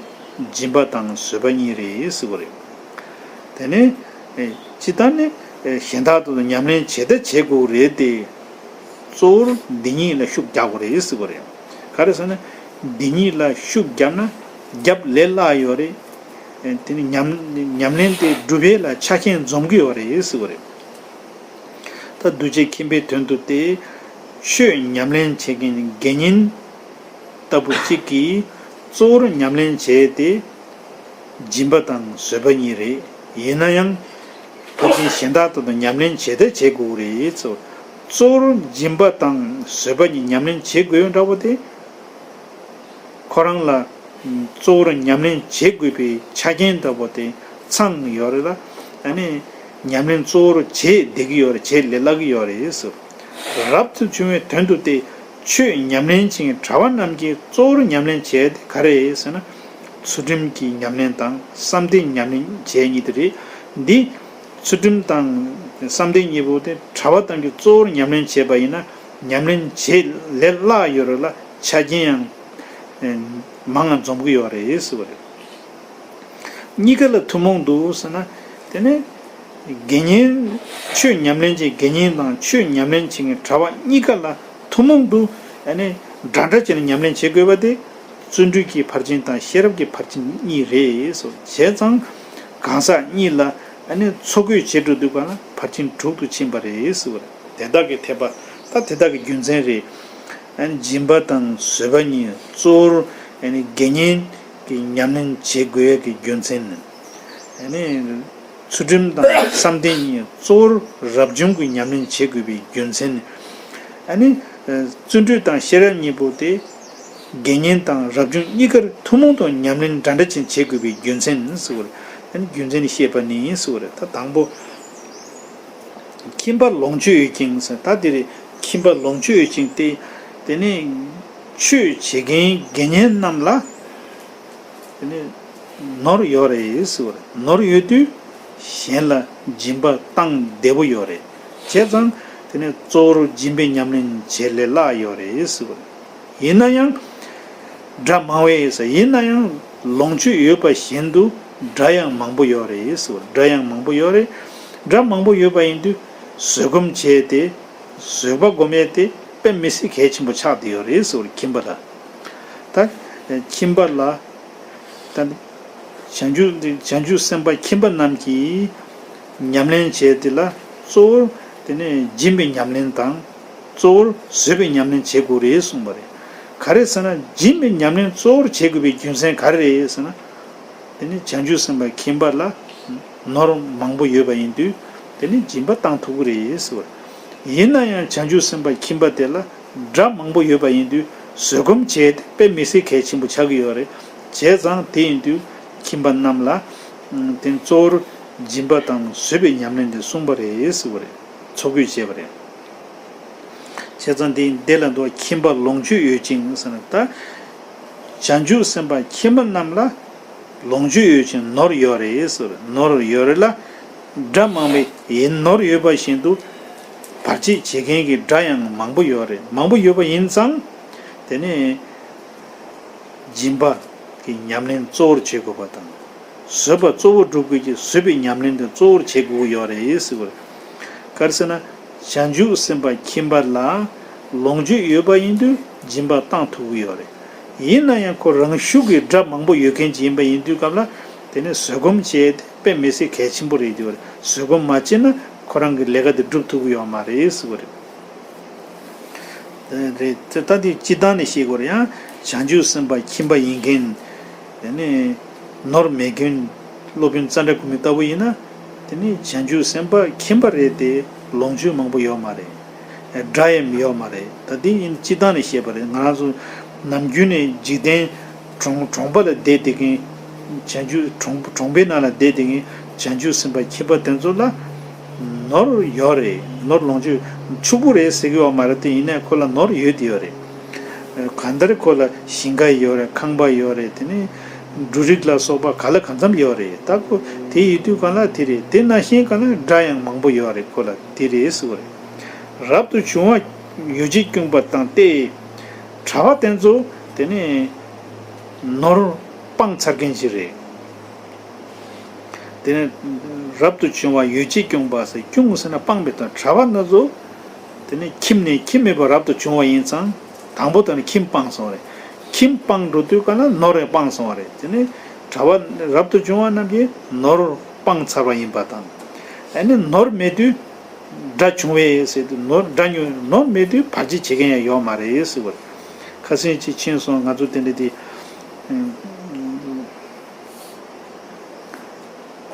སྦྱིན་པ་དང་བཟོད་པ་གཉིས་རེད་ཟེར་བ་རེད། དེ་ནས་ཨེ་ཇི་ལྟར་ནི་ཨེ་གཞན་དག་ཏུ་ཉམས་ལེན་བྱེད་ད་བྱེད་དགོས་རེད་དེ། གཙོ་བོར་འདི་གཉིས་ལ་ཤུགས་རྒྱག་དགོས་རེད་ཟེར་བ་རེད། ག་རེ་ཟེར་ན་འདི་གཉིས་ལ་ཤུགས་བརྒྱབ་ན་རྒྱབ་ལས་སླ་ཡོད་རེད། ཨེ་དེ་ནི་ཉམས་ཉམས་ལེན་དེ་སྒྲུབ་ཡས་ལ་ཆ་རྐྱེན་འཛོམས་ཀྱི་ཡོད་རེད་ཟེར་བ་རེད། ད་གདུལ་བྱ་ཁྱིམ་པའི་དོན་དུ་སྟེ། ཆོས་ཉམས་ལེན་བྱེད་མཁན་དགེ་བསྙེན་ལྟ་བུ་གཅིག་གིས་གཙོ་བོར་ཉམས་ལེན་བྱས་ཏེ། སྦྱིན་པ་དང་བཟོད་པ་གཉིས་རེད། ཡིན་ན་ཡང་ཕལ་ཆེར་གཞན་དག་ཏུ་ཉམས་ལེན་བྱེད་ད་བྱེད་དགོས་རེད་ཚོ། གཙོ་བོར་སྦྱིན་པ་དང་བཟོད་པ་གཉིས་ཉམས་ལེན་བྱེད་དགོས་འདྲ་བོ་དེ། ཁོ་རང་ལ་གཙོ་བོར་ཉམས་ལེན་བྱེད་དགོས་པའི་ཆ་རྐྱེན་ལྟ་བུ་དེ་ཚང་ཡོད་རེད་ལ། ཨ་ནི་ཉམས་ལེན་གཙོ་བོར་བྱེད་བསྡད་ཀྱི་ཡོད་རེད། བྱེད་ལས་སླ་གི་ཡོད་རེད་ཟེར། རབ་ཏུ་བྱུང་བའི་དོན་དུ་སྟེ། ཆོས་ཉམས་ལེན་བྱེད་མཁན་གྲྭ་པ་རྣམས་ཀྱིས་གཙོ་བོར་ཉམས་ལེན་བྱས་ཏེ་ག་རེ་ཟེར་ན། ཚུལ་ཁྲིམས་ཀྱི་ཉམས་ལེན་དང་བསམ་གཏན་ཉམས་ལེན་བྱས་གཉིས་དེ་རེད། འདི་ཚུལ་ཁྲིམས་དང་བསམ་གཏན་གཉིས་པོ་དེ་གྲྭ་པ་རྣམས་ཀྱིས་གཙོ་བོར་ཉམས་ལེན་བྱས་པ་ཡིན་ན། ཉམས་ལེན་བྱེད་ལས་སླ་ཡོད་རེད་ལ། ཆ་རྐྱེན་ཡང་མང་ང་འཛོམས་ཀྱི་ཡོད་རེད་ཟེར་བ་རེད། གཉིས་ཀ་ལ་ཐུན་མོང་དུ་ཟེར་ན། དེ་ནི་དགེ་བསྙེན། ཆོས་ཉམས་ལེན་བྱེད་དགེ་བསྙེན་དང་ཆོས་ཉམས་ལེན་བྱེད་མཁན་གྲྭ་པ་གཉིས་ཀ་ལ་ཐུན་མོང་དུ་ཨ་ནི་འདྲ་འདྲ་བྱས་ནས་ཉམས་ལེན་བྱེད་དགོས་པ་དེ། བརྩོན་འགྲུས་ཀྱི་ཕར་ཕྱིན་དང་ཤེས་རབ་ཀྱི་ཕར་ཕྱིན་གཉིས་རེད་ཟེར། བྱས་ཙང་གང་ཟག་གཉིས་ལ་ཨ་ནི་འཚོ་གོས་བྱེད་འགྲོ་དུས་ག་ལ་ཕར་ཕྱིན་དྲུག་ཏུ་ཕྱིན་པ་རེད་ཟེར་བ་རེད། དེ་དག་གི་འཐད་པ། ད་དེ་དག་གི་རྒྱུ་མཚན་རེད། ཨ་ནི་སྦྱིན་པ་དང་བཟོད་པ་གཉིས་གཙོ་བོར་ཨ་ནི་དགེ་བསྙེན་གྱི་ཉམས་ལེན་བྱེད་དགོས་ཀྱི་རྒྱུ་མཚན་ནི། ཨ་ནི་ ཚུལ་ཁྲིམས་དང་བསམ་གཏན་གཉིས་གཙོ་བོར་རབ་བྱུང་གི་ཉམས་ལེན་བྱེད་དགོས་པའི་རྒྱུ་མཚན་ནི། ཨ་ནི། བརྩོན་འགྲུས་དང་ཤེས་རབ་གཉིས་པོ་དེ། དགེ་བསྙེན་དང་རབ་བྱུང་གཉིས་ཀར་ཐུན་མོང་དུ་ཉམས་ལེན་འདྲ་འདྲ་ཅན་བྱེད་དགོས་པའི་རྒྱུ་མཚན་ནི་ཟེར་བ་རེད། ཨ་ནི་རྒྱུ་མཚན་ནི་བཤད་པ་ནི་ཟེར་བ་རེད། ད་དང་པོ། ཁྱིམ་པ་ལོངས་སྤྱོད་ཡོད་ཅིང་ཟེར། ད་འདི་རེད། ཁྱིམ་པ་ལོངས་སྤྱོད་ཡོད་ཅིང་སྟེ། དེ་ནི་ཆོས་བྱེད་མཁན་དགེ་བསྙེན་རྣམས་ལ། དེ་ནི་ནོར་ཡོད་རེད་ཟེར་བ་རེད། ནོར་ཡོད་དུས་གཞན་ལ་སྦྱིན་པ་བཏང་བདེ་པོ་ཡོད་རེད། བྱས་ཙང་དེ་ནི་གཙོ་བོར་སྦྱིན་པའི་ཉམས་ལེན་བྱེད་ལས་སླ་ཡོད་རེད་ཟེར་བ་རེད། ཡིན་ན་ཡང་། དགྲ་མང་བས་ཟེར། ཡིན་ན་ཡང་ལོངས་སྤྱོད་ཡོད་པ་བཞིན་དུ་དགྲ་ཡང་མང་པོ་ཡོད་རེད་ཟེར་བ་རེད། དགྲ་ཡང་མང་པོ་ཡོད་རེད། དགྲ་མང་པོ་ཡོད་པ་ཡིན་དུས་བཟོད་སྒོམ་བྱས་ཏེ། བཟོད་པ་སྒོམ་ཡས་དེ་དཔེ་མི་སྲིད་གལ་ཆེན་པོ་ཆགས་བསྡད་ཡོད་རེད་ཟེར་བ་རེད། ཁྱིམ་པ་ལ། ད་ཁྱིམ་པ་ལ། ད་བྱང་ཆུབ་བྱང་ཆུབ་སེམས་དཔའ་ཁྱིམ་པ་རྣམས་ཀྱིས་ཉམས་ལེན་བྱས་དེ་ལ་གཙོ་བོར་དེ་ནས་སྦྱིན་པའི་ཉམས་ལེན་དང་། གཙོ་བོར་བཟོད་པའི་ཉམས་ལེན་བྱེད་དགོས་རེད་གསུངས་པ་རེད། ག་རེ་ཟེར་ན་སྦྱིན་པའི་ཉམས་ལེན་གཙོ་བོར་བྱེད་དགོས་པའི་རྒྱུ་མཚན་ག་རེ་རེད་ཟེར་ན། དེ་ནི་བྱང་ཆུབ་སེམས་དཔའ་ཁྱིམ་པ་ལ་ནོར་མང་པོ་ཡོད་པ་ཡིན་དུས་དེ་ནི་སྦྱིན་པ་བཏང་ཐུབ་ཀྱི་རེད་ཟེར་བ་རེད། ཡིན་ན་ཡང་བྱང་ཆུབ་སེམས་དཔའ་ཁྱིམ་པ་དེ་ལ་དགྲ་མང་པོ་ཡོད་པ་ཡིན་དུས་བཟོད་སྒོམ་བྱས་ཏེ་དཔེ་མི་སྲིད་གལ་ཆེན་པོ་ཆགས་ཀྱི་ཡོད་རེད། བྱས་ཙང་དེ་ཡིན་དུས་ཁྱིམ་པ་རྣམས་ལ་དེ་གཙོ་བོར་སྦྱིན་པ་དང་བཟོད་པའི་ཉམས་ལེན་དེ་གསུངས་པ་རེད་ཟེར་བ་རེད། འཚོ་གོས་བྱས་པ་རེད། བྱས་ཙང་དེ་འདི་ལ་འདུག་ཁྱིམ་པ་ལོངས་སྤྱོད་ཡོད་ཅིང་ཟེར་ན། ད་བྱང་ཆུབ་སེམས་དཔའ་ཁྱིམ་པ་རྣམས་ལ་ལོངས་སྤྱོད་ཡོད་ཅིང་ནོར་ཡོད་རེད་ཟེར། ནོར་ཡོད་རེད་ལ། དགྲ་མང་བས་ཡིན་ནོར་ཡོད་པ་བཞིན་དུ་བར་ཆད་བྱེད་མཁན་གྱི་དགྲ་ཡང་མང་པོ་ཡོད་རེད། མང་པོ་ཡོད་པ་ཡིན་ཙང་དེ་ནས། སྦྱིན་པ་གི་ཉམས་ལེན་གཙོ་བོར་བྱེད་དགོས་པ་དང་། བཟོད་པ་གཙོ་བོར་སྒྲུབ་དགོས་ཀྱི་བཟོད་པའི་ཉམས་ལེན་དེ་གཙོ་བོར་བྱེད་དགོས་ཀྱི་ཡོད་རེད་ཟེར་བ་རེད། ག་རེ་ཟེར་ན། བྱང་ཆུབ་སེམས་དཔའ་ཁྱིམ་པ་ལ་ལོངས་སྤྱོད་ཡོད་པ་ཡིན་དུས་སྦྱིན་པ་བཏང་ཐུབ་ཀྱི་ཡོད་རེད། ཡིན་ན་ཡང་ཁོ་རང་ཤུགས་ཀྱིས་དགྲ་མང་པོ་ཡོད་མཁན་ཅིག་ཡིན་པ་ཡིན་དུས་སྐབས་ལ་དེ་ནས་བཟོད་སྒོམ་བྱས་ཏེ་དཔེ་མི་སྲིད་གལ་ཆེན་པོ་རེད་ཟེར་བ་རེད། བཟོད་སྒོམ་མ་བྱས་ན་ཁོ་རང་གི་ལས་ཀ་དེ་སྒྲུབ་ཐུབ་ཀྱི་ཡོད་མ་རེད་ཟེར་བ་རེད། རེད། ད་འདི་སྤྱིར་བཏང་ནས་བཤད་དགོས་རེད། ཡང་བྱང་ཆུབ་སེམས་དཔའ་ཁྱིམ་པ་ཡིན་མཁན། དེ་ནས་ནོར་མེད་མཁན། སློབ་དཔོན་ཙནྡྲ་གོ་མི་ལྟ་བུ་ཡིན་ན། དེ་ནས་བྱང་ཆུབ་སེམས་དཔའ་ཁྱིམ་པ་རེད་དེ་ལོངས་སྤྱོད་མང་པོ་ཡོད་མ་རེད། དགྲ་ཡང་ཡོད་མ་རེད། ད་འདི་ཡིན་སྤྱིར་བཏང་ནས་བཤད་པ་རེད། ང་རང་ཚོ་ནམ་རྒྱུན་ནས་འཇིག་རྟེན་གྲོང་གྲོང་པ་ལ་བསྡད་བསྡད་མཁན། བྱང་ཆུབ་གྲོང་གྲོང་པའི་ནང་ལ་བསྡད་བསྡད་མཁན་བྱང་ཆུབ་སེམས་དཔའ་ཁྱིམ་པ་དེ་ཚོ་ལ་ནོར་ཡོད་རེད། ནོར་ལོངས་སྤྱོད་ཕྱུག་པོ་རེད་ཟེར་གྱི་ཡོད་མ་རེད་དེ། ཡིན་ནའི་ཁོ་ལ་ནོར་ཡོད་དེ་ཡོད་རེད། གང་ལྟར་ཁོ་ལ་ཞིང་ཁ་ཡོད་རེད། ཁང་པ་ཡོད་རེད། དེ་ནས་འབྲུ་རིགས་ལ་སོགས་པ་ག་ལ་གང་འཚམ་ཡོད་རེད། ད་ཁོ་དེ་ཡོད་དུས་གང་ལ་དེ་རེད། དེ་ནང་བཞིན་གང་ལ་དགྲ་ཡང་མང་པོ་ཡོད་རེད། ཁོ་ལ་དེ་རེད་ཟེར་བ་རེད། རབ་ཏུ་བྱུང་བ་ཡོ་བྱད་བསྐྱུངས་པ་དང་སྟེ། གྲྭ་པ་དེ་ཚོ་དེ་ནས་ནོར་སྤངས་ཚར་མཁན་ཞིག་རེད། དེ་ནས་རབ་ཏུ་བྱུང་བ་ཡོ་བྱད་བསྐྱུངས་པ་ཟེར། བསྐྱུངས་ཟེར་ན་སྤངས་པའི་དོན། གྲྭ་པ་ན་ཚོ་དེ་ནས་ཁྱིམ་ནས་ཁྱིམ་མེད་པར་རབ་ཏུ་བྱུང་བ་ཡིན་ཙང་དང་པོ་དེ་ནས་ཁྱིམ་སྤངས་སོང་བ་རེད། ཁྱིམ་སྤངས་འགྲོ་དུས་ག་ན་ནོར་ཡང་སྤངས་སོང་བ་རེད། དེ་ནས་གྲྭ་པ་རབ་ཏུ་བྱུང་བ་རྣམས་ཀྱིས་ནོར་སྤངས་ཚར་བ་ཡིན་པ་དང་། ཨ་ནི་ནོར་མེད་དུས་དགྲ་བྱུང་བས་ཟེར་དུས་ནོར་དགྲ་ཉུང་ནོར་མེད་དུས་བར་ཆད་བྱེད་མཁན་ཡང་ཡོད་མ་རེད་ཟེར་བ་རེད། ཁ་སང་ཅིག་ཕྱིན་སོང་། ང་ཚོ་དེ་འདྲ་དེ།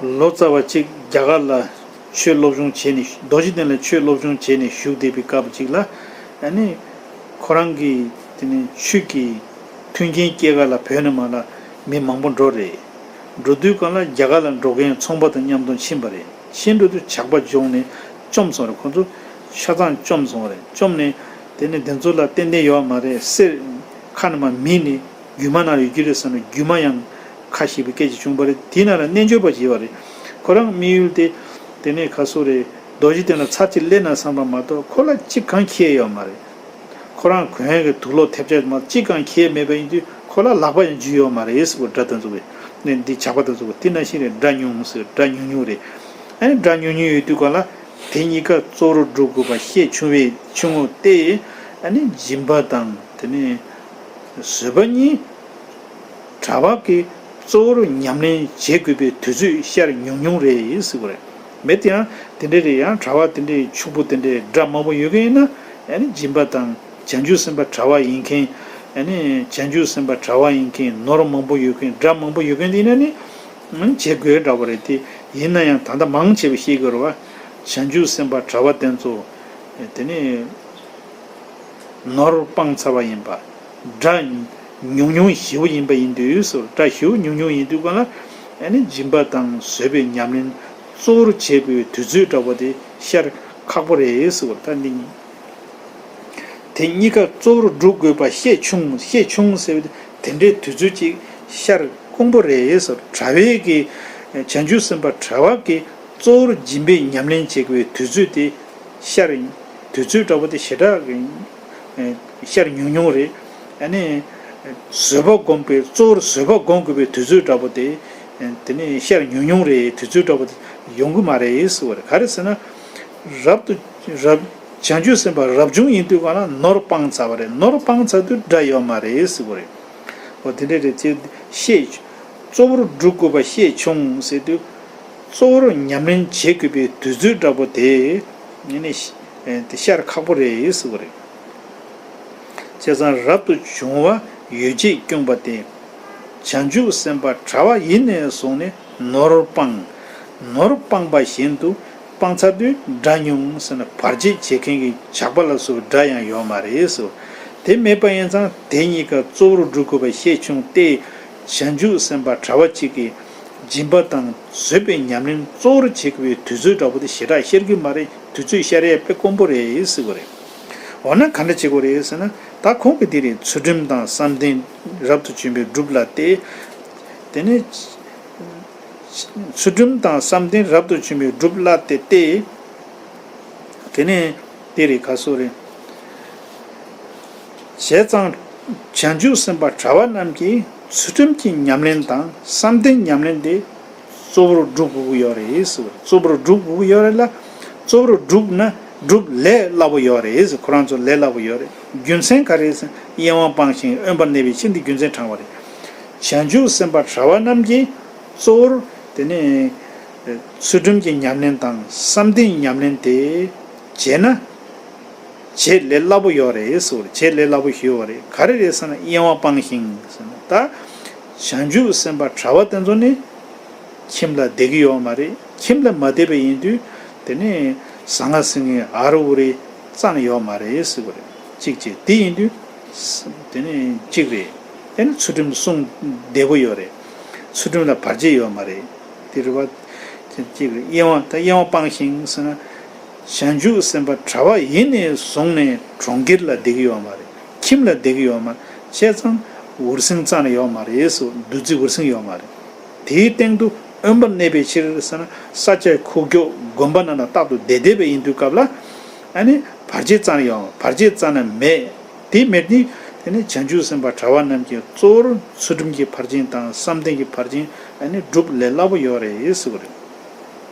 ལོ་ཙཱ་བ་གཅིག་རྒྱ་གར་ལ་ཆོས་སློབ་སྦྱོང་བྱས་ནས། རྡོ་རྗེ་གདན་ལ་ཆོས་སློབ་སྦྱོང་བྱས་ནས་བཞུགས་བསྡད་པའི་སྐབས་གཅིག་ལ། ཨ་ནི་ཁོ་རང་གི་དེ་ནས་ཆོས་ཀྱི་མཐུན་རྐྱེན་སྐྱེལ་ག་ལ་བོད་ནས་མར་ལ་མི་མང་པོ་འགྲོ་རེད། འགྲོ་དུས་གང་ལ་རྒྱ་གར་ལ་འགྲོ་མཁན་ཚོང་པ་དང་མཉམ་དུ་ཕྱིན་པ་རེད། ཕྱིན་འགྲོ་དུས་ཇག་པ་བྱུང་ནས་བཅོམ་སོང་རེད། ཁོ་ཚོ་ཆ་ཚང་བཅོམ་སོང་རེད། བཅོམ་ནས་དེ་ནས་དེ་ཚོ་ལ་ཏན་ཏན་ཡོད་མ་རེད། གསེར་ཁ་ནས་མར་མིད་ནས། རྒྱུ་མ་ནང་ལ་ཡོད་རྒྱུ་རེད་བསམ་ནས་རྒྱུ་མ་ཡང་ཁ་ཞེ་པོའི་སྐད་ཅིག་བྱུང་བ་རེད། དེའི་ནང་ལ་རྣལ་འབྱོར་པ་ཅིག་ཡོད་རེད། ཁོ་རང་དམིགས་ཡུལ་དེ་དེ་ནས་ག་སོ་རེད། རྡོ་རྗེ་གདན་ལ་ཚར་གཅིག་སླེབས་ན་བསམ་པ་མ་གཏོགས་ཁོ་ལ་ཅི་གང་ཁྱད་ཡོད་མ་རེད། ཁོ་རང་གོན་ཡག་གི་དུག་ལོག་ཐེབས་ཆག་མ་ཅི་གང་ཁྱད་མེད་པ་ཡིན་དུས་ཁོ་ལ་ལག་པ་ཡང་འཇུ་ཡོད་མ་རེད་ཟེར་བ། དགྲ་དེ་ཚོ་གི་ནས་འདི་ཇག་པ་དེ་ཚོ་གི་དེ་ནང་བཞིན་རེད། དགྲ་ཉུང་ཟེར། དགྲ་ཉུང་ཉུང་རེད། ཨ་ནི་དགྲ་ཉུང་ཉུང་ཡོད་དུས་ག་ལ་དེ་གཉིས་ཀ་གཙོ་བོར་སྒྲུབ་དགོས་པ་ཤས་ཆུང་བས་ཆུང་ངུ་སྟེ། ཨ་ནི་སྦྱིན་པ་དང་དེ་ནས་བཟོད་པ་གཉིས། གྲྭ་པ་གིས་གཙོ་བོར་ཉམས་ལེན་བྱེད་དགོས་པའི་དུས་ཚོད་ཤར་ཉུང་ཉུང་རེད་ཟེར་བ་རེད། མེད་དེ་ཡང་དེ་འདྲ་རེད། ཡང་གྲྭ་པ་དེ་འདྲའི་ཕྱུག་པོ་དེ་འདྲའི་དགྲ་མང་པོ་ཡོད་མཁན་ཡིན་ན། ཨ་ནི་སྦྱིན་པ་དང་། བྱང་ཆུབ་སེམས་དཔའ་གྲྭ་པ་ཡིན་མཁན། ཨ་ནི་བྱང་ཆུབ་སེམས་དཔའ་གྲྭ་པ་ཡིན་མཁན། ནོར་མང་པོ་ཡོད་མཁན། དགྲ་མང་པོ་ཡོད་མཁན་དེ་ཡིན་ན་ནི། ཨ་ནི་བྱེད་དགོས་འདྲ་པོ་རེད་དེ། ཡིན་ན་ཡང་ད་ལྟ་མང་ཆེ་བ་ཤེས་དགོས་རེད་བ། བྱང་ཆུབ་སེམས་དཔའ་གྲྭ་པ་དེ་ཚོ་དེ་ནི་ནོར་སྤངས་ཚར་བ་ཡིན་པ། དགྲ་ཉུང་ཉུང་ཞེ་པོ་ཡིན་པ་ཡིན་དུས་སོ། དགྲ་ཞེ་པོ་ཉུང་ཉུང་ཡིན་དུས་གང་ལ་ཨ་ནི་སྦྱིན་པ་དང་བཟོད་པའི་ཉམས་ལེན་གཙོ་བོར་བྱེད་དགོས་པའི་དུས་ཚོད་འདྲ་པོ་དེ་ཤར་ཁག་པོ་རེད་ཟེར་བ་ད་འདི་ཡིན། དེ་གཉིས་ཀ་གཙོ་བོར་སྒྲུབ་དགོས་པ་ཤས་ཆུང་ཤས་ཆུང་ཟེར་བ་དེ་འདྲའི་དུས་ཚོད་ཅིག་ཤར་དཀོན་པོ་རེད་ཟེར། གྲྭ་པའི་གི་བྱང་ཆུབ་སེམས་དཔའ་གྲྭ་པ་གི་གཙོ་བོར་སྦྱིན་པའི་ཉམས་ལེན་བྱེད་དགོས་པའི་དུས་ཚོད་དེ་ཤར་དུས་ཚོད་འདྲ་པོ་དེ་ཞེ་དྲག་གི་ཤར་ཉུང་ཉུང་རེད། ཨ་ནི་བཟོད་པ་སྒོམ་པའི་གཙོ་བོར་བཟོད་པ་སྒོམ་དགོས་པའི་དུས་ཚོད་འདྲ་པོ་དེ་དེ་ནི་ཤར་ཉུང་ཉུང་རེད། དུས་ཚོད་འདྲ་པོ་དེ་ཡོང་གི་མ་རེད་ཟེར་བ་རེད། ག་རེ་ཟེར་ན་རབ་ཏུ་རབ་བྱང་ཆུབ་སེམས་དཔའ་རབ་བྱུང་ཡིན་དུས་གང་ལ་ནོར་སྤངས་ཚར་བ་རེད། ནོར་སྤངས་ཚར་དུས་དགྲ་ཡོད་མ་རེད་ཟེར་བ་རེད། འོ་དེ་འདྲ་རེད་ཚེ་ཤས་གཙོ་བོར་སྒྲུབ་དགོས་པ་ཤས་ཆུང་ཟེར་དུས་གཙོ་བོར་ཉམས་ལེན་བྱེད་དགོས་པའི་དུས་ཚོད་འདྲ་པོ་དེ་ནི་དེ་ཤར་ཁག་པོ་རེད་ཟེར་བ་རེད། བྱས་ཙང་རབ་ཏུ་བྱུང་བ་ཡོ་བྱད་བསྐྱུངས་པ་སྟེ། བྱང་ཆུབ་སེམས་དཔའ་གྲྭ་པ་ཡིན་ནས་བཟུང་ནས་ནོར་སྤངས། ནོར་སྤངས་པ་བཞིན་དུ་སྤངས་ཚར་དུས་དགྲ་ཉུང་ཟེར་ན་བར་ཆད་བྱེད་མཁན་གྱི་ཇག་པ་ལ་སོགས་དགྲ་ཡང་ཡོད་མ་རེད་ཟེར། དེ་མེད་པ་ཡིན་ཙང་དེ་གཉིས་ཀ་གཙོ་བོར་སྒྲུབ་དགོས་པ་ཤས་ཆུང་སྟེ། བྱང་ཆུབ་སེམས་དཔའ་གྲྭ་པ་གཅིག་གིས་སྦྱིན་པ་དང་བཟོད་པའི་ཉམས་ལེན་གཙོ་བོར་བྱེད་དགོས་པའི་དུས་ཚོད་འདྲ་པོ་དེ་ཞེ་དྲག་ཤར་གྱི་མ་རེད། དུས་ཚོད་ཤར་ཡས་དཔེ་དཀོན་པོ་རེད་ཟེར་དགོས་རེད། འོ་ན་ག་འདྲ་བྱེད་དགོས་རེད་ཟེར་ན། ད་ཁོང་གིས་འདི་རེད། ཚུལ་ཁྲིམས་དང་བསམ་གཏན་རབ་ཏུ་བྱུང་བའི་སྒྲུབ་ལ་སྟེ། དེ་ནས་ཚུལ་ཁྲིམས་དང་བསམ་གཏན་རབ་ཏུ་བྱུང་བའི་སྒྲུབ་ལ་སྟེ་སྟེ། དེ་ནས་དེ་རེད། ག་སོ་རེད། བྱས་ཙང་བྱང་ཆུབ་སེམས་དཔའ་གྲྭ་པ་རྣམས་ཀྱིས་ཚུལ་ཁྲིམས་ཀྱི་ཉམས་ལེན་དང་བསམ་གཏན་ཉམས་ལེན་དེ་གཙོ་བོར་སྒྲུབ་དགོས་ཀྱི་ཡོད་རེད་ཟེར། གཙོ་བོར་སྒྲུབ་དགོས་ཀྱི་ཡོད་རེད་ལ། གཙོ་བོར་སྒྲུབ་ན་སྒྲུབ་ལས་སླ་པོ་ཡོད་རེད་ཟེར། ཁོ་རང་ཚོ་ལས་སླ་པོ་ཡོད་རེད། རྒྱུ་མཚན་ག་རེ་ཟེར། གཡེང་བ་སྤངས་ཤིང་དབེན་པར་གནས་པའི་ཕྱིར། འདི་རྒྱུ་མཚན་དྲངས་པ་རེད། བྱང་ཆུབ་སེམས་དཔའ་གྲྭ་པ་རྣམས་ཀྱིས་གཙོ་བོར་དེ་ནས་ཚུལ་ཁྲིམས་ཀྱི་ཉམས་ལེན་དང་བསམ་གཏན་ཉམས་ལེན་དེ་བྱས་ན། བྱེད་ལས་སླ་པོ་ཡོད་རེད་ཟེར། བྱེད་ལས་སླ་པོ་ཞུ་བ་རེད། ག་རེ་རེད་ཟེར་ན་གཡེང་བ་སྤངས་ཤིང་ཟེར་ན། ད་བྱང་ཆུབ་སེམས་དཔའ་གྲྭ་པ་དེ་ཚོ་ནི་ཁྱིམ་ལ་བསྡད་ཀྱི་ཡོད་མ་རེད། ཁྱིམ་ལ་མ་བསྡད་པ་ཡིན་དུས་དེ་ནས་ཟ་ང་ཟིང་ངེ་ཨ་རུ་ཨུ་རུ་རྩ་ནས་ཡོད་མ་རེད་ཟེར་བ་རེད། གཅིག་བྱས། དེ་ཡིན་དུས་དེ་ནས་གཅིག་རེད། དེ་ནས་ཚུལ་ཁྲིམས་སྲུང་བདེ་པོ་ཡོད་རེད། ཚུལ་ཁྲིམས་ལ་བར་ཆད་ཡོད་མ་རེད། དེ་རེད་བ། གཅིག་རེད། གཡེང་བ་ད་གཡེང་བ་སྤངས་ཤིང་ཟེར་ན། བྱང་ཆུབ་སེམས་དཔའ་གྲྭ་པ་ཡིན་ནས་བཟུང་ནས་གྲོང་ཁྱེར་ལ་བསྡད་ཀྱི་ཡོད་མ་རེད། ཁྱིམ་ལ་བསྡད་ཀྱི་ཡོད་མ་རེད། བྱས་ཙང་འུར་ཟིང་རྩ་ནས་ཡོད་མ་རེད་ཟེར། འདུ་འཛི་འུར་ཟིང་ཡོད་མ་རེད། དེའི་སྟེང་དུ་དབེན་པར་གནས་པའི་ཕྱིར་ཟེར་ན། ས་ཆ་ཁུག་ཀྱོག་དགོན་པ་ནང་ལ་རྟག་ཏུ་བསྡད་བསྡད་པ་ཡིན་དུས་སྐབས་ལ། ཨ་ནི་བར་ཆད་རྩ་ནས་ཡོད་མ། བར་ཆད་རྩ་ནས་མེད། དེ་མེད་དུས་དེ་ནི་བྱང་ཆུབ་སེམས་དཔའ་གྲྭ་པ་རྣམས་ཀྱིས་གཙོ་བོར་ཚུལ་ཁྲིམས་ཀྱི་ཕར་ཕྱིན་དང་བསམ་གཏན་གྱི་ཕར་ཕྱིན་ཨ་ནི་སྒྲུབ་ལས་སླ་པོ་ཡོད་རེད་ཟེར་བ་རེད།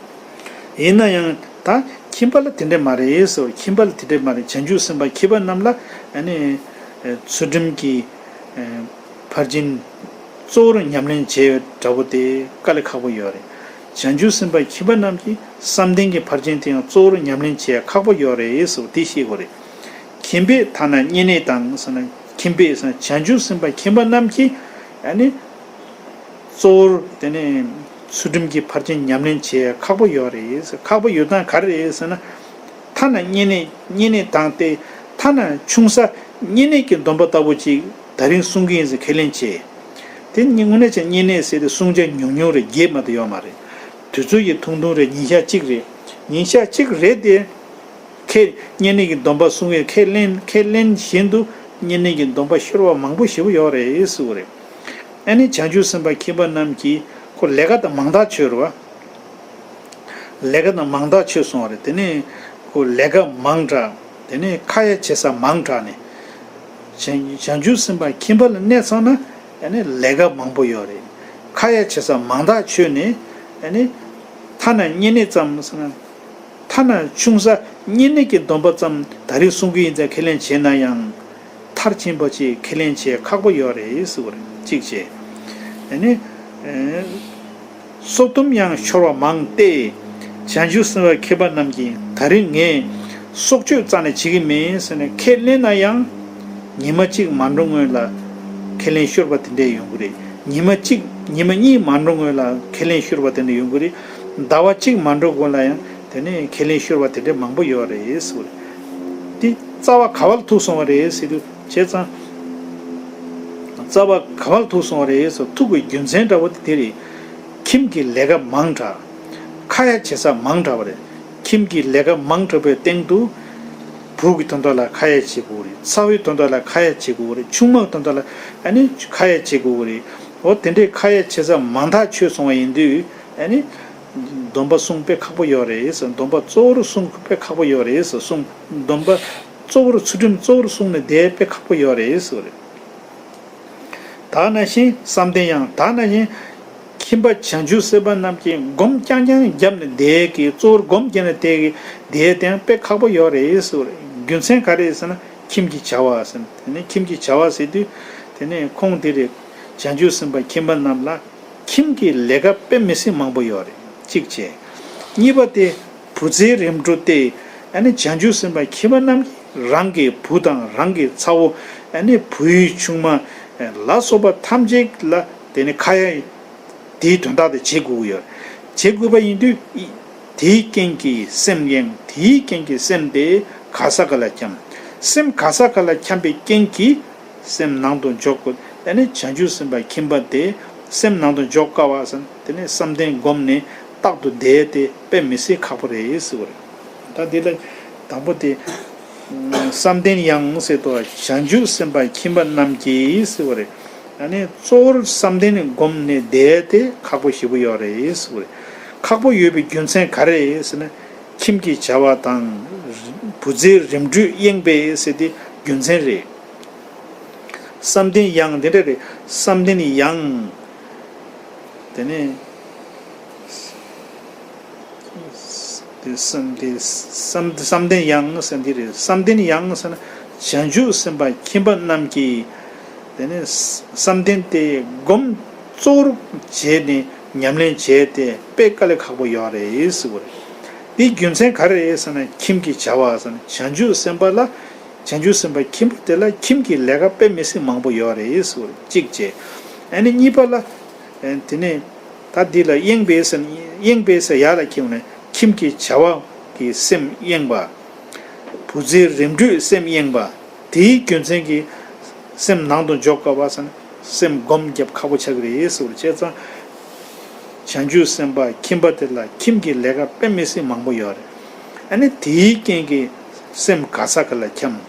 ཡིན་ན་ཡང་ད་ཁྱིམ་པ་ལ་དེ་འདྲ་མ་རེད་ཟེར་བ། ཁྱིམ་པ་ལ་དེ་འདྲ་མ་རེད། བྱང་ཆུབ་སེམས་དཔའ་ཁྱིམ་པ་རྣམས་ལ་ཨ་ནི་ཚུལ་ཁྲིམས་ཀྱི་ཕར་ཕྱིན་གཙོ་བོར་ཉམས་ལེན་བྱེད་འདྲ་པོ་དེ་དཀའ་ལས་ཁག་པོ་ཡོད་རེད། བྱང་ཆུབ་སེམས་དཔའ་ཁྱིམ་པ་རྣམས་ཀྱིས་བསམ་གཏན་གྱི་ཕར་ཕྱིན་དེ་ཡང་གཙོ་བོར་ཉམས་ལེན་བྱེད་ཁག་པོ་ཡོད་རེད་ཟེར་བ་དེ་ཤེས་དགོས་རེད། ཁྱིམ་པས་ཐ་ན་བསྙེན་གནས་དང་ཟེར་ན། ཁྱིམ་པས་ཟེར་ན་བྱང་ཆུབ་སེམས་དཔའ་ཁྱིམ་པ་རྣམས་ཀྱིས་ཨ་ནི་གཙོ་བོར་དེ་ནས་ཚུལ་ཁྲིམས་ཀྱི་ཕར་ཕྱིན་ཉམས་ལེན་བྱེད་ཁག་པོ་ཡོད་རེད། ཁག་པོ་ཡོད་སྟངས་ག་རེ་རེད་ཟེར་ན། ཐ་ན་བསྙེན་གནས་བསྙེན་གནས་དང་སྟེ། ཐ་ན་ཆུང་ས་བསྙེན་གནས་ཀྱི་སྡོམ་པ་ལྟ་བུ་ཅིག་ད་རིང་སྲུང་གི་ཡིན་ཟེར་ཁས་ལེན་བྱས། དེ་དངོས་གནས་ཀྱང་བསྙེན་གནས་ཟེར་ཏེ་སྲུང་བྱ་ཉུང་ཉུང་རེད། བརྒྱད་མ་གཏོགས་ཡོད་མ་རེད། དུས་ཚོད་ཀྱི་ཐུང་ཐུང་རེད། ཉིན་ཞག་གཅིག་རེད། ཉིན་ཞག་གཅིག་རེད་དེ། ཁས་བསྙེན་གནས་ཀྱི་སྡོམ་པ་སྲུང་བའི་ཁས་ལེན་ཁས་ལེན་བཞིན་དུ་བསྙེན་གནས་ཀྱི་སྡོམ་པ་ཤོར་བ་མང་པོ་ཞེ་པོ་ཡོད་རེད་ཟེར་བ་རེད། ཨ་ནི་བྱང་ཆུབ་སེམས་དཔའ་ཁྱིམ་པ་རྣམས་ཀྱིས་ཁོ་ལས་ཀ་དང་མང་དག་ཆོད་རེད་བ། ལས་ཀ་དང་མང་དག་ཆོད་སོང་བ་རེད། དེ་ནས་ཁོ་ལས་ཀ་མང་དྲགས། དེ་ནས་ཁ་ཡ་བྱེད་ས་མང་དྲགས་ནས། བྱང་བྱང་ཆུབ་སེམས་དཔའ་ཁྱིམ་པ་ལ་གནས་ཚར་ན་ཨ་ནི་ལས་ཀ་མང་པོ་ཡོད་རེད། ཁ་ཡ་བྱེད་ས་མང་དག་ཆོད་ནས་ཨ་ནི་ཐ་ན་བསྙེན་གནས་ཙམ་ཟེར་ན། ཐ་ན་ཆུང་ས་བསྙེན་གནས་ཀྱི་སྡོམ་པ་ཙམ་ད་རེས་སྲུང་གི་ཡིན་ཟེར་ཁས་ལེན་བྱས་ན་ཡང་། མཐར་ཕྱིན་པ་ཅིག་ཁས་ལེན་བྱེད་ཁག་པོ་ཡོད་རེད་ཟེར་བ་རེད། གཅིག་བྱས། ཨ་ནི། ཨེ། སྲོག་དུམ་ཡང་ཤོར་བ་མང་སྟེ། བྱང་ཆུབ་སེམས་དཔའ་མཁས་པ་རྣམས་ཀྱིས་ད་རེས་ངས་སྲོག་གཅོད་རྩ་ནས་བྱེད་ཀྱི་མེད་ཟེར་ནས་ཁས་ལེན་ན་ཡང་། ཉི་མ་གཅིག་མ་འགྲོ་སྔོན་ལ་ཁས་ལེན་ཤོར་བ་དེ་འདྲས་ཡོང་གི་རེད། ཉི་མ་གཅིག་ཉི་མ་གཉིས་མ་འགྲོ་སྔོན་ལ་ཁས་ལེན་ཤོར་བ་དེ་འདྲས་ཡོང་གི་རེད། ཟླ་བ་གཅིག་མ་འགྲོ་གོང་ལ་ཡང་དེ་ནས་ཁས་ལེན་ཤོར་བ་དེ་འདྲ་མང་པོ་ཡོད་རེད་ཟེར་བ་རེད། དེ་རྩ་བ་ག་བ་ལ་ཐུག་སོང་བ་རེད་ཟེར་དུས་བྱས་ཙང་། རྩ་བ་ག་བ་ལ་ཐུག་སོང་བ་རེད་ཟེར་ཐུག་པའི་རྒྱུ་མཚན་འདྲ་བོ་དེ་དེ་རེད། ཁྱིམ་གྱི་ལས་ཀ་མང་དྲགས། ཁ་ཡ་བྱེད་ས་མང་དྲགས་པ་རེད། ཁྱིམ་གྱི་ལས་ཀ་མང་དྲགས་པའི་སྟེང་དུ། བུ་གི་དོན་དག་ལ་ཁ་ཡ་བྱེད་དགོས་རེད། ཚ་བོའི་དོན་དག་ལ་ཁ་ཡ་བྱེད་དགོས་རེད། ཆུང་མ་གི་དོན་དག་ལ་ཨ་ནི་ཁ་ཡ་བྱེད་དགོས་རེད། འོ་དེ་འདྲའི་ཁ་ཡ་བྱེད་ས་མང་ཐག་ཆོད་སོང་བ་ཡིན་དུས་ཨ་ནི། སྡོམ་པ་སྲུང་དཔེ་ཁག་པོ་ཡོད་རེད་ཟེར། སྡོམ་པ་གཙོ་བོར་སྲུང་དཔེ་ཁག་པོ་ཡོད་རེད་ཟེར། སྲུང་སྡོམ་པ་གཙོ་བོར་ཚུལ་ཁྲིམས་གཙོ་བོར་སྲུང་ནས་བསྡད་དཔེ་ཁག་པོ་ཡོད་རེད་ཟེར་བ་རེད། ད་ནང་བཞིན་བསམ་གཏན་ཡང་ད་ནང་བཞིན་ཁྱིམ་པ་བྱང་ཆུབ་སེམས་དཔའ་རྣམས་ཀྱིས་སྒོམ་རྐྱང་རྐྱང་བརྒྱབ་ནས་བསྡད་ཀྱི་གཙོ་བོར་སྒོམ་བརྒྱབ་ནས་བསྡད་ཀྱི་བསྡད་དེ་དཔེ་ཁག་པོ་ཡོད་རེད་ཟེར་བ་རེད། རྒྱུ་མཚན་ག་རེ་ཟེར་ན་ཁྱིམ་གྱི་བྱ་བ་ཟེར། དེ་ནས་ཁྱིམ་གྱི་བྱ་བ་ཟེར་དུས་དེ་ནས་ཁོང་དེ་རེད། བྱང་ཆུབ་སེམས་དཔའ་ཁྱིམ་པ་རྣམས་ལ། ཁྱིམ་གྱི་ལས་ཀ་དཔེ་མི་སྲིད་མང་པོ་ཡོད་རེད། གཅིག་བྱས། གཉིས་པ་དེ་བུ་ཚའི་རིམ་གྲོ་སྟེ། ཨ་ནི་བྱང་ཆུབ་སེམས་དཔའ་ཁྱིམ་པ་རྣམས་ཀྱིས་རང་གི་བུ་དང་རང་གི་ཚ་བོ། ཨ་ནི་བུའི་ཆུང་མ་ལ་སོགས་པ་ཐམས་ཅད་ལ་དེ་ནི་ཁ་ཡ་དེའི་དོན་དག་དེ་བྱེད་དགོས་ཀྱི་ཡོད། བྱེད་དགོས་པ་ཡིན་དུས་དེའི་རྐྱེན་གྱིས་སེམས་གཡེང་། དེའི་རྐྱེན་གྱིས་སེམས་དེ་ག་ས་ག་ལ་འཁྱམས། སེམས་ག་ས་ག་ལ་འཁྱམས་པའི་རྐྱེན་གྱིས། སེམས་ནང་དུ་འཇོག་དགོས། དེ་ནས་བྱང་ཆུབ་སེམས་དཔའ་ཁྱིམ་པ་དེ་སེམས་ནང་དུ་འཇོག་དཀའ་བ་ཟེར། དེ་ནས་བསམ་གཏན་བསྒོམས་ནས་རྟག་ཏུ་བསྡད་དེ་དཔེ་མི་སྲིད་ཁག་པོ་རེད་ཟེར་བ་རེད། ད་འདི་ལ་དང་པོ་དེ་བསམ་གཏན་ཡང་ཟེར་དུས་བྱང་ཆུབ་སེམས་དཔའ་ཁྱིམ་པ་རྣམས་ཀྱིས་ཟེར་བ་རེད། ཨ་ནི་གཙོ་བོར་བསམ་གཏན་བསྒོམས་ནས་བསྡད་དེ་ཁག་པོ་ཞེ་པོ་ཡོད་རེད་ཟེར་བ་རེད། ཁག་པོ་ཡོད་པའི་རྒྱུ་མཚན་ག་རེ་རེད་ཟེར་ན་ཁྱིམ་གྱི་བྱ་བ་དང་བུ་ཚའི་རིམ་གྲོས་གཡེང་པས་ཟེར་དེ་རྒྱུ་མཚན་རེད། བསམ་གཏན་ཡང་དེ་འདྲ་རེད། བསམ་གཏན་ཡང་། དེ་ནས། དེ་བསམ་དེ་བསམ་བསམ་གཏན་ཡང་ཟེར་འདི་རེད། བསམ་གཏན་ཡང་ཟེར་ན་བྱང་ཆུབ་སེམས་དཔའ་ཁྱིམ་པ་རྣམས་ཀྱིས། དེ་ནས་བསམ་གཏན་དེ་སྒོམ་གཙོ་བོར་བྱས་ནས་ཉམས་ལེན་བྱས་ཏེ་དཔེ་དཀའ་ལས་ཁག་པོ་ཡོད་རེད་ཟེར་བ་རེད། དེའི་རྒྱུ་མཚན་ག་རེ་རེད་ཟེར་ན་ཁྱིམ་གྱི་བྱ་བ་ཟེར་ན་བྱང་ཆུབ་སེམས་དཔའ་ལ། བྱང་ཆུབ་སེམས་དཔའ་ཁྱིམ་པ་དེ་ལ་ཁྱིམ་གྱི་ལས་ཀ་དཔེ་མི་སྲིད་མང་པོ་ཡོད་རེད་ཟེར་བ་རེད། གཅིག་བྱས། ཨ་ནི་གཉིས་པ་ལ། དེ་ནས་ད་འདི་ལ་གཡེང་པས་ཟེར་གཡེང་པས་ཟེར་ཡར་ལ་འཁྱེར་ནས་ཁྱིམ་གྱི་བྱ་བ་གི་སེམས་གཡེང་བ། བུ་ཚའི་རིམ་གྲོས་སེམས་གཡེང་བ། དེའི་རྒྱུ་མཚན་གྱིས་སེམས་ནང་དུ་འཇོག་དཀའ་བ་ཟེར་ན་སེམས་སྒོམ་རྒྱབ་ཁག་པོ་ཆགས་ཀྱི་རེད་ཟེར་བ་རེད། བྱས་ཙང་། བྱང་ཆུབ་སེམས་དཔའ་ཁྱིམ་པ་དེ་ལ་ཁྱིམ་གྱི་ལས་ཀ་དཔེ་མི་སྲིད་མང་པོ་ཡོད་རེད། ཨ་ནི་དེའི་རྐྱེན་གྱིས་སེམས་ག་ས་ག་ལ་འཁྱམས།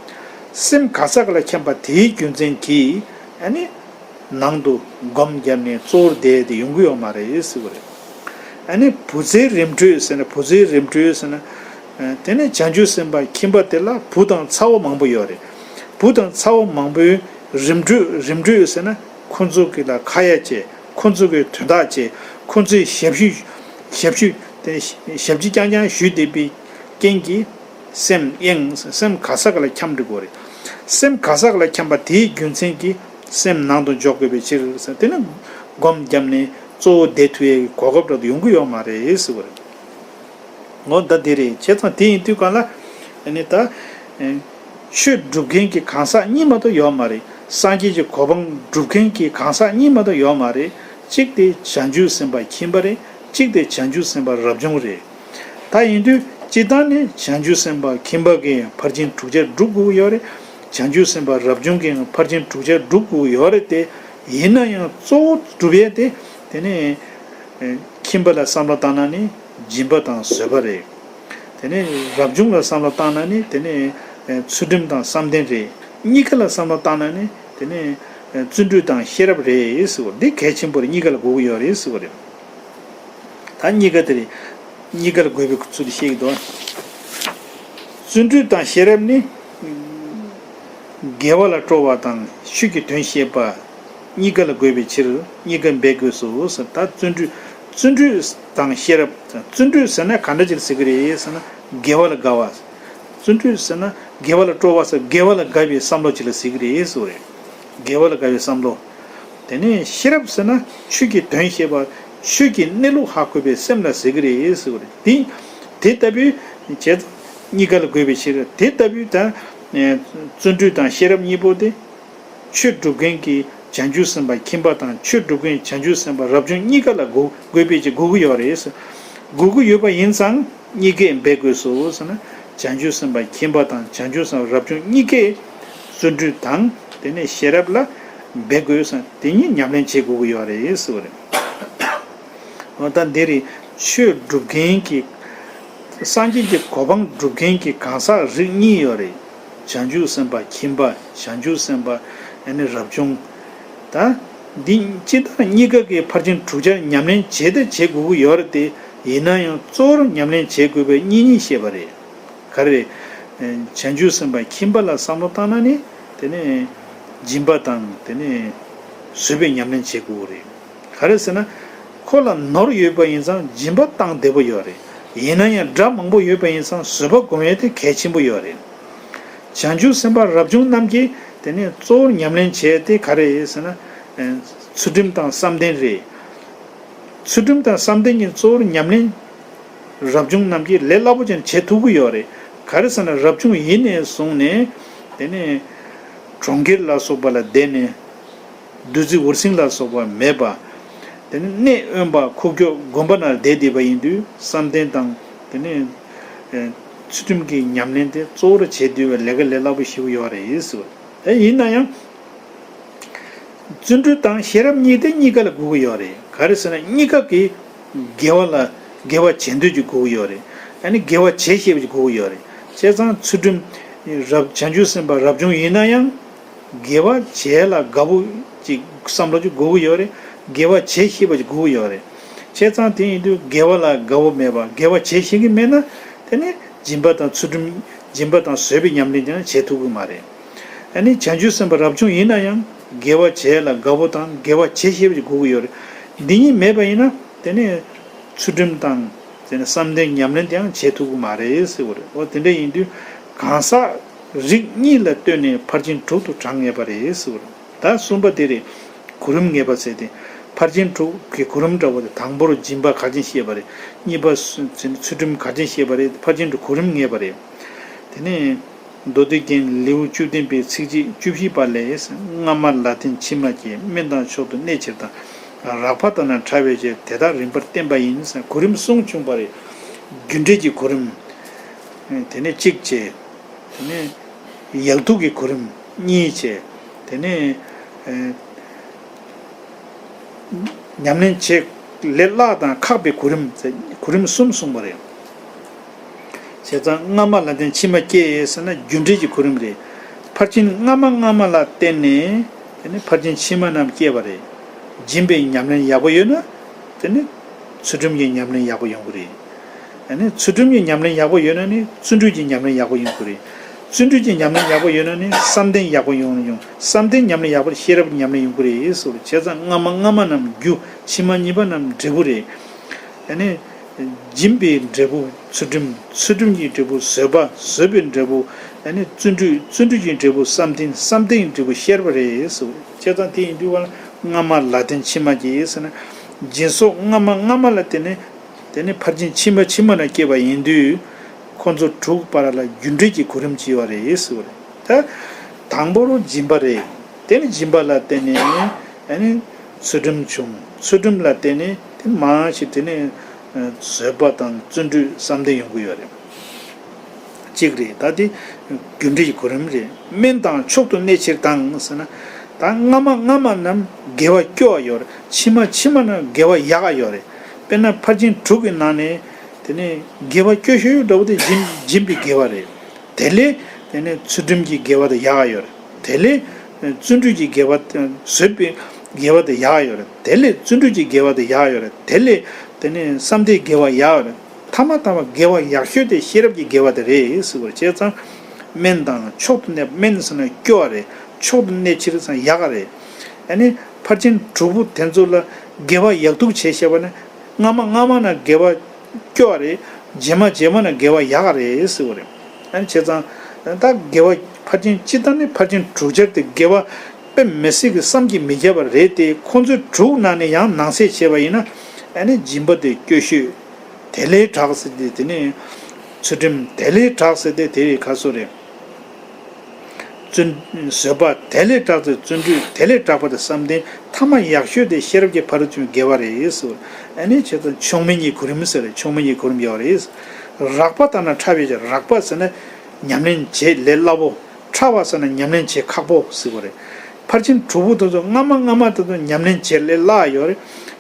སེམས་ག་ས་ག་ལ་འཁྱམས་པ་དེའི་རྒྱུ་མཚན་གྱིས་ཨ་ནི་ནང་དུ་སྒོམ་བརྒྱབ་ནས་གཙོ་བོར་བསྡད་དེ་ཡོང་གི་ཡོད་མ་རེད་ཟེར་བ་རེད། ཨ་ནི་བུ་ཚའི་རིམ་གྲོས་ཟེར་ན་བུ་ཚའི་རིམ་གྲོས་ཟེར་ན། དེ་ནས་བྱང་ཆུབ་སེམས་དཔའ་ཁྱིམ་པ་དེ་ལ་བུ་དང་ཚ་བོ་མང་པོ་ཡོད་རེད། བུ་དང་ཚ་བོ་མང་པོའི་རིམ་གྲོས་རིམ་གྲོས་ཟེར་ན་ཁོ་ཚོ་གི་ལ་ཁ་ཡ་བྱས། ཁོ་ཚོ་གི་དོན་དག་བྱས། ཁོ་ཚོའི་ཞབས་ཞུ་ཞབས་ཞུ་དེ་ཞབས་ཕྱི་རྐྱང་རྐྱང་ཞུས་བསྡད་པའི་རྐྱེན་གྱིས་སེམས་གཡེང་སེམས་ག་ས་ག་ལ་འཁྱམས་འགྲོ་གི་རེད། སེམས་ག་ས་ག་ལ་འཁྱམས་པ་དེའི་རྒྱུ་མཚན་གྱིས་སེམས་ནང་དུ་འཇོག་དགོས་པའི་ཕྱིར་ཟེར། དེ་ནི་སྒོམ་བརྒྱབ་ནས་གཙོ་བོ་བསྡད་ཐུབ་ཡའི་གོ་སྐབས་རབ་ཏུ་ཡོང་གི་ཡོད་མ་རེད་ཟེར་བ་རེད། འོ་ད་དེ་རེད། བྱས་ཙང་དེ་ཡིན་དུས་གང་ལ་ཨ་ནི་ད། ཆོས་སྒྲུབ་མཁན་གྱི་གང་ཟག་གཉིས་མ་གཏོགས་ཡོད་མ་རེད། སངས་རྒྱས་ཀྱི་གོ་འཕང་སྒྲུབ་མཁན་གྱི་གང་ཟག་གཉིས་མ་གཏོགས་ཡོད་མ་རེད། གཅིག་དེ་བྱང་ཆུབ་སེམས་དཔའ་ཁྱིམ་པ་རེད། གཅིག་དེ་བྱང་ཆུབ་སེམས་དཔའ་རབ་བྱུང་རེད། ད་ཡིན་དུས་སྤྱིར་བཏང་ནི་བྱང་ཆུབ་སེམས་དཔའ་ཁྱིམ་པ་གིས་ཕར་ཕྱིན་དྲུག་ཆར་སྒྲུབ་དགོས་ཀྱི་ཡོད་རེད། བྱང་ཆུབ་སེམས་དཔའ་རབ་བྱུང་གིས་ཕར་ཕྱིན་དྲུག་ཆར་སྒྲུབ་དགོས་ཀྱི་ཡོད་རེད་དེ། ཡིན་ན་ཡང་གཙོ་བོ་སྒྲུབ་ཡས་དེ་དེ་ནི་ཁྱིམ་པ་ལ་བསམ་བློ་བཏང་ན་ནི་སྦྱིན་པ་དང་བཟོད་པ་རེད། དེ་ནས་རབ་བྱུང་ལ་བསམ་བློ་བཏང་ན་ནི་དེ་ནས་ཚུལ་ཁྲིམས་དང་བསམ་གཏན་རེད། གཉིས་ཀ་ལ་བསམ་བློ་བཏང་ན་ནི་དེ་ནས་བརྩོན་འགྲུས་དང་ཤེས་རབ་རེད་ཟེར་བ་འདི་གལ་ཆེན་པོ་རེད། གཉིས་ཀ་ལ་དགོས་ཀྱི་ཡོད་རེད་ཟེར་བ་རེད། ད་གཉིས་ཀ་དེ་རེད། གཉིས་ཀ་ལ་དགོས་པའི་ཚུལ་དུ་བཤད་ཀྱི་འདུག་བརྩོན་འགྲུས་དང་ཤེས་རབ་ནི། དགེ་བ་ལ་སྤྲོ་བ་དང་ཆོས་ཀྱི་དོན་ཤེས་པ། གཉིས་ཀ་ལ་དགོས་པའི་ཕྱིར་གཉིས་ཀ་འབད་དགོས་སོ་ཟེར། ད་བརྩོན་འགྲུས་བརྩོན་འགྲུས་དང་ཤེས་རབ། བརྩོན་འགྲུས་ཟེར་ན་ག་འདྲ་ཅིག་ལ་ཟེར་གི་རེད་ཟེར་ན་དགེ་བ་ལ་དགའ་བ། བརྩོན་འགྲུས་ཟེར་ན་དགེ་བ་ལ་སྤྲོ་བ་ཟེར་དགེ་བ་ལ་དགའ་བའི་བསམ་བློ་ཅིག་ལ་ཟེར་གི་རེད་ཟེར་བ་རེད། དགེ་བ་ལ་དགའ་བའི་བསམ་བློ། དེ་ནས་ཤེས་རབ་ཟེར་ན་ཆོས་ཀྱི་དོན་ཤེས་པ། ཆོས་ཀྱི་གནས་ལུགས་ཧ་གོ་བའི་སེམས་ལ་ཟེར་གི་རེད་ཟེར་བ་རེད། དེ་དེ་ལྟ་བུའི་བྱས་ཙང་གཉིས་ཀ་ལ་དགོས་པའི་ཕྱིར། དེ་ལྟ་བུའི་ད་བརྩོན་འགྲུས་དང་ཤེས་རབ་གཉིས་པོ་དེ་ཆོས་སྒྲུབ་མཁན་གྱི་བྱང་ཆུབ་སེམས་དཔའ་ཁྱིམ་པ་དང་ཆོས་སྒྲུབ་མཁན་བྱང་ཆུབ་སེམས་དཔའ་རབ་བྱུང་གཉིས་ཀ་ལ་དགོས་དགོས་པའི་ཕྱིར་དགོས་ཀྱི་ཡོད་རེད་ཟེར། དགོས་ཀྱི་ཡོད་པ་ཡིན་ཙང་གཉིས་ཀས་འབད་དགོས་སོ་ཟེར་ན། བྱང་ཆུབ་སེམས་དཔའ་ཁྱིམ་པ་དང་བྱང་ཆུབ་སེམས་དཔའ་རབ་བྱུང་གཉིས་ཀས་བརྩོན་འགྲུས་དང་དེ་ནས་ཤེས་རབ་ལ་འབད་དགོས་ཟེར་དེ་གཉིས་ཉམས་ལེན་བྱེད་དགོས་ཀྱི་ཡོད་རེད་ཟེར་བ་རེད། འོ་ད་འདི་རེད། ཆོས་སྒྲུབ་མཁན་གྱི་སངས་རྒྱས་ཀྱི་གོ་འཕང་སྒྲུབ་མཁན་གྱི་གང་ཟག་རིགས་གཉིས་ཡོད་རེད། བྱང་ཆུབ་སེམས་དཔའ་ཁྱིམ་པ། བྱང་ཆུབ་སེམས་དཔའ་ཨ་ནི་རབ་བྱུང་། ད་འདི་སྤྱི་ལྟར་གཉིས་ཀ་གི་ཕར་ཕྱིན་དྲུག་ཆར་ཉམས་ལེན་བྱེད་དང་བྱེད་དགོས་ཀྱི་ཡོད་རེད་དེ། ཡིན་ན་ཡང་གཙོ་བོར་ཉམས་ལེན་བྱེད་དགོས་པའི་གཉིས་གཉིས་བཤད་པ་རེད། ག་རེ་རེད། བྱང་ཆུབ་སེམས་དཔའ་ཁྱིམ་པ་ལ་བསམ་བློ་བཏང་ན་ནི་དེ་ནས་སྦྱིན་པ་དང་དེ་ནས་བཟོད་པའི་ཉམས་ལེན་བྱེད་དགོས་རེད། ག་རེ་ཟེར་ན། ཁོ་ལ་ནོར་ཡོད་པ་ཡིན་ཙང་སྦྱིན་པ་བཏང་བདེ་པོ་ཡོད་རེད། ཡིན་ན་ཡང་དགྲ་མང་པོ་ཡོད་པ་ཡིན་ཙང་བཟོད་པ་སྒོམ་ཡས་དེ་གལ་ཆེན་པོ་ཡོད་རེད། བྱང་ཆུབ་སེམས་དཔའ་རབ་བྱུང་རྣམས་ཀྱིས་དེ་ནས་གཙོ་བོར་ཉམས་ལེན་བྱས་ཏེ་ག་རེ་ཟེར་ན། ཚུལ་ཁྲིམས་དང་བསམ་གཏན་རེད། ཚུལ་ཁྲིམས་དང་བསམ་གཏན་གྱི་གཙོ་བོར་ཉམས་ལེན་རབ་བྱུང་རྣམས་ཀྱིས་ལས་སླ་པོ་ཅན་བྱེད་ཐུབ་ཀྱི་ཡོད་རེད། ག་རེ་ཟེར་ན་རབ་བྱུང་ཡིན་ནས་བཟུང་ནས་དེ་ནས་གྲོང་ཁྱེར་ལ་སོགས་པ་ལ་བསྡད་ནས། བདུད་རྩི་འུར་ཟིང་ལ་སོགས་པ་མེད་པ། དེ་ནི་གནས་དབེན་པ་ཁུག་ཀྱོག་དགོན་པ་ན་བསྡད་བསྡད་པ་ཡིན་དུས་བསམ་གཏན་དང་དེ་ནི་ཚུལ་ཁྲིམས་ཀྱི་ཉམས་ལེན་དེ་གཙོ་བོར་བྱེད་འདོད་པའི་ལས་ཀ་ལས་སླ་པོ་ཞིག་ཡོད་རེད་ཟེར་བ། དེ་ཡིན་ན་ཡང་བརྩོན་འགྲུས་དང་ཤེས་རབ་གཉིས་དེ་གཉིས་ཀ་ལ་དགོས་ཀྱི་ཡོད་རེད། ག་རེ་ཟེར་ན་གཉིས་ཀ་གིས་དགེ་བ་ལ་དགེ་བ་བྱེད་འདོད་ཀྱི་དགོས་ཀྱི་ཡོད་རེད། ཨ་ནི་དགེ་བ་བྱེད་ཤེས་པ་ཀྱི་དགོས་ཀྱི་ཡོད་རེད། བྱས་ཙང་ཚུལ་ཁྲིམས་རབ་བྱང་ཆུབ་སེམས་དཔའ་རབ་བྱུང་ཡིན་ན་ཡང་། དགེ་བ་བྱེད་ལ་དགའ་པོ་ཅིག་བསམ་བློ་ཅིག་དགོས་ཀྱི་ཡོད་རེད། དགེ་བ་བྱེད་ཤེས་པ་ཅིག་དགོས་ཀྱི་ཡོད་རེད། བྱས་ཙང་དེ་ཡིན་དུས་དགེ་བ་ལ་དགའ་པོ་མེད་པ་དགེ་བ་བྱེད་ཤེས་ཀྱི་མེད་ན་དེ་ནི་སྦྱིན་པ་དང་ཚུལ་ཁྲིམས་སྦྱིན་པ་དང་བཟོད་པའི་ཉམས་ལེན་དེ་ཡང་བྱེད་ཐུབ་ཀྱི་མ་རེད། ཨ་ནི་བྱང་ཆུབ་སེམས་དཔའ་རབ་བྱུང་ཡིན་ན་ཡང་དགེ་བ་བྱེད་ལ་དགའ་པོ་དང་དགེ་བ་བྱེད་ཤེས་པ་ཅིག་དགོས་ཀྱི་ཡོད་རེད། འདི་གཉིས་མེད་པ་ཡིན་ན་དེ་ནི་ཚུལ་ཁྲིམས་དང་། དེ་ནས་བསམ་གཏན་ཉམས་ལེན་དེའང་བྱེད་ཐུབ་ཀྱི་མ་རེད་ཟེར་བ་རེད། འོ་དེ་འདྲ་ཡིན་དུས་གང་ཟག་རིགས་གཉིས་ལ་ལྟོས་ནས་ཕར་ཕྱིན་དྲུག་ཏུ་གྲངས་ངེས་པ་རེད་ཟེར་བ་རེད། ད་གསུམ་པ་དེ་རེད། གོ་རིམ་ངེས་པ་ཟེར་ཏེ། ཕར་ཕྱིན་དྲུག་གི་གོ་རིམ་འདྲ་བོ་དེ་དང་པོར་སྦྱིན་པ་ག་ཅན་བཤད་པ་རེད། གཉིས་པ་ཚུལ་ཁྲིམས་ག་ཅན་བཤད་པ་རེད། ཕར་ཕྱིན་དྲུག་གོ་རིམ་ངེས་པ་རེད། དེ་ནས། མདོ་སྡེ་རྒྱན་ལེའུ་བཅུ་བདུན་པའི་ཚིགས་བཅད་བཅུ་བཞི་པ་ལས། སྔ་མ་ལ་བརྟེན་ཕྱི་མ་སྐྱེ། དམན་དང་མཆོག་ཏུ་གནས་ཕྱིར་དང་། རགས་པ་དག་ན་ཕྲ་བའི་ཕྱིར། དེ་དག་རིམ་པར་བསྟན་པ་ཡིན། གོ་རིམ་གསུམ་བྱུང་བ་རེད། རྒྱུ་འབྲས་ཀྱི་གོ་རིམ། དེ་ནས་གཅིག་བྱས། དེ་ནས་ཡག་སྡུག་གི་གོ་རིམ་གཉིས་བྱས། དེ་ནས། ཉམས་ལེན་བྱེད་ལས་སླ་དང་ཁག་པའི་གོ་རིམ། གོ་རིམ་གསུམ་གསུངས་པ་རེད། བྱས་ཙང་སྔ་མ་ལ་བརྟེན་ཕྱི་མ་སྐྱེ་ཟེར་ན་རྒྱུ་འབྲས་ཀྱི་གོ་རིམ་རེད། ཕར་ཕྱིན་སྔ་མ་སྔ་མ་ལ་བརྟེན་ནས་དེ་ནི་ཕར་ཕྱིན་ཕྱི་མ་རྣམས་སྐྱེ་བ་རེད། སྦྱིན་པའི་ཉམས་ལེན་ཡག་པོ་ཡོད་ན་དེ་ནི་ཚུལ་ཁྲིམས་ཀྱི་ཉམས་ལེན་ཡག་པོ་ཡོང་གི་རེད། ཨ་ནི་ཚུལ་ཁྲིམས་ཀྱི་ཉམས་ལེན་ཡག་པོ་ཡོད་ན་ནི་བརྩོན་འགྲུས་ཀྱི་ཉམས་ལེན་ཡག་པོ་ཡོང་གི་རེད། བརྩོན་འགྲུས་ཀྱི་ཉམས་ལེན་ཡག་པོ་ཡོད་ན་ནི་བསམ་གཏན་ཡག་པོ་ཡོང་ཡོང་། བསམ་གཏན་ཉམས་ལེན་ཡག་པོ་ཤེས་རབ་ཀྱི་ཉམས་ལེན་ཡོང་གི་རེད་ཟེར་བ་རེད། བྱས་ཙང་སྔ་མ་སྔ་མ་རྣམས་རྒྱུ། ཕྱི་མ་གཉིས་པ་རྣམས་འབྲས་བུ་རེད། ཨ་ནི། སྦྱིན་པའི་འབྲས་བུ་ཚུལ་ཁྲིམས། ཚུལ་ཁྲིམས་ཀྱི་འབྲས་བུ་བཟོད་པ། བཟོད་པའི་འབྲས་བུ་ཨ་ནི་བརྩོན་འགྲུས། བརྩོན་འགྲུས་ཀྱི་འབྲས་བུ་བསམ་གཏན། བསམ་གཏན་གྱི་འབྲས་བུ་ཤེས་རབ་རེད་ཟེར་བ་རེད། བྱས་ཙང་དེ་ཡིན་དུས་སྔ་མ་ལ་བརྟེན་ཕྱི་མ་སྐྱེ་ཟེར་ན། སྦྱིན་སོགས་སྔ་མ་སྔ་མ་ལ་བརྟེན་ནས། དེ་ནི་ཕར་ཕྱིན་ཕྱི་མ་ཕྱི་མ་ན་སྐྱེས་པ་ཡིན་དུས། ཁོ་ཚོ་དྲུག་བར་ལ་རྒྱུ་འབྲས་ཀྱི་གོ་རིམ་བྱས་པ་རེད་ཟེར་བ་རེད། ད། དང་པོ་རུ་སྦྱིན་པ་རེད། དེ་ནི་སྦྱིན་པ་ལ་བརྟེན་ནས་ཨ་ནི་ཚུལ་ཁྲིམས་བྱུང་། ཚུལ་ཁྲིམས་ལ་བརྟེན་ནས་དེ་མང་ཞིག་དེ་ནི་བཟོད་པ་དང་བརྩོན་འགྲུས་བསམ་གཏན་ཡོང་གི་ཡོད་རེད། གཅིག་རེད། ད་དེ་རྒྱུ་འབྲས་ཀྱི་གོ་རིམ་རེད། དམན་དང་མཆོག་ཏུ་གནས་ཕྱིར་དང་ཟེར་ན། ད་སྔ་མ་སྔ་མ་རྣམས་དགེ་བ་སྐྱོ་བ་ཡོད་རེད། ཕྱི་མ་ཕྱི་མ་རྣམས་དགེ་བ་ཡག་ག་ཡོད་རེད། དཔེར་ན་ཕར་ཕྱིན་དྲུག་གི་ནང་ནས་དེ་ནས་དགེ་བ་སྐྱོ་ཤོས་འདྲ་བོ་དེ་སྦྱིན་སྦྱིན་པའི་དགེ་བ་རེད། དེ་ལས་དེ་ནས་ཚུལ་ཁྲིམས་ཀྱི་དགེ་བ་དེ་ཡག་ག་ཡོད་རེད། དེ་ལས་བརྩོན་འགྲུས་ཀྱི་དགེ་བ་དེ། བཟོད་པའི་དགེ་བ་དེ་ཡག་ག་ཡོད་རེད། དེ་ལས་བརྩོན་འགྲུས་ཀྱི་དགེ་བ་དེ་ཡག་ག་ཡོད་རེད། དེ་ལས་དེ་ནས་བསམ་གཏན་དགེ་བ་ཡག་ག་ཡོད་རེད། ཐ་མ་ཐ་མ་དགེ་བ་ཡག་ཤོས་དེ་ཤེས་རབ་ཀྱི་དགེ་བ་དེ་རེད་ཟེར་བ་རེད། བྱས་ཙང་དམན་དང་མཆོག་ཏུ་གནས། དམན་ཟེར་ན་སྐྱོ་བ་རེད། མཆོག་ཏུ་གནས་ཕྱིར་ཟེར་ན་ཡག་ག་རེད། ཨ་ནི་ཕར་ཕྱིན་དྲུག་པོ་དེ་ཚོ་ལ་དགེ་བ་ཡག་སྡུག་བྱས་བཤད་པ་ན། སྔ་མ་སྔ་མ་ན་དགེ་བ་སྐྱོ་བ་རེད། རྗེས་མ་རྗེས་མ་ན་དགེ་བ་ཡག་ག་རེད་ཟེར་བ་རེད། ཨ་ནི་བྱས་ཙང་ད་དགེ་བ་ཕར་ཕྱིན་སྤྱིར་བཏང་ནི་ཕར་ཕྱིན་དྲུག་ཆར་དེ་དགེ་བ་དཔེ་མི་སྲིད་ཀྱི་བསམ་གྱིས་མི་ཁྱབ་པ་རེད་དེ། ཁོང་ཚོའི་དྲུག་ནང་ནས་ཡང་ནང་གསེས་བྱས་པ་ཡིན་ན་ཨ་ནི་སྦྱིན་པ་དེ་སྐྱོ་ཤོས། དེ་ལས་དྲག་ཟེར་ཏེ་དེ་ནས་ཚུལ་ཁྲིམས། དེ་ལས་དྲག་ཟེར་ཏེ་དེ་རེད། ག་སོ་རེད། བརྩོན། བཟོད་པ་དེ་ལས་དྲག་སྟེ་བརྩོན་འགྲུས་དེ་ལས་དྲག་པ་དེ་བསམ་གཏན་ཐ་མ་ཡག་ཤོས་དེ་ཤེས་རབ་ཀྱི་ཕ་རོལ་ཏུ་ཕྱིན་པའི་དགེ་བ་རེད་ཟེར། ཨ་ནི་བྱས་ཙང་མཆོག་དམན་གྱི་གོ་རིམ་ཟེར་རེད། མཆོག་དམན་གྱི་གོ་རིམ་ཡོད་རེད། རགས་པ་དང་ན་ཕྲ་བའི་ཕྱིར། རགས་པ་ཟེར་ན་ཉམས་ལེན་བྱེད་ལས་སླ་པོ། ཕྲ་བ་ཟེར་ན་ཉམས་ལེན་བྱེད་ཁག་པོ་ཟེར་བ་རེད། ཕར་ཕྱིན་དྲུག་པོ་དེ་ཚོ་སྔ་མ་སྔ་མ་དེ་ཚོ་ཉམས་ལེན་བྱེད་ལས་སླ་ཡོད་རེད།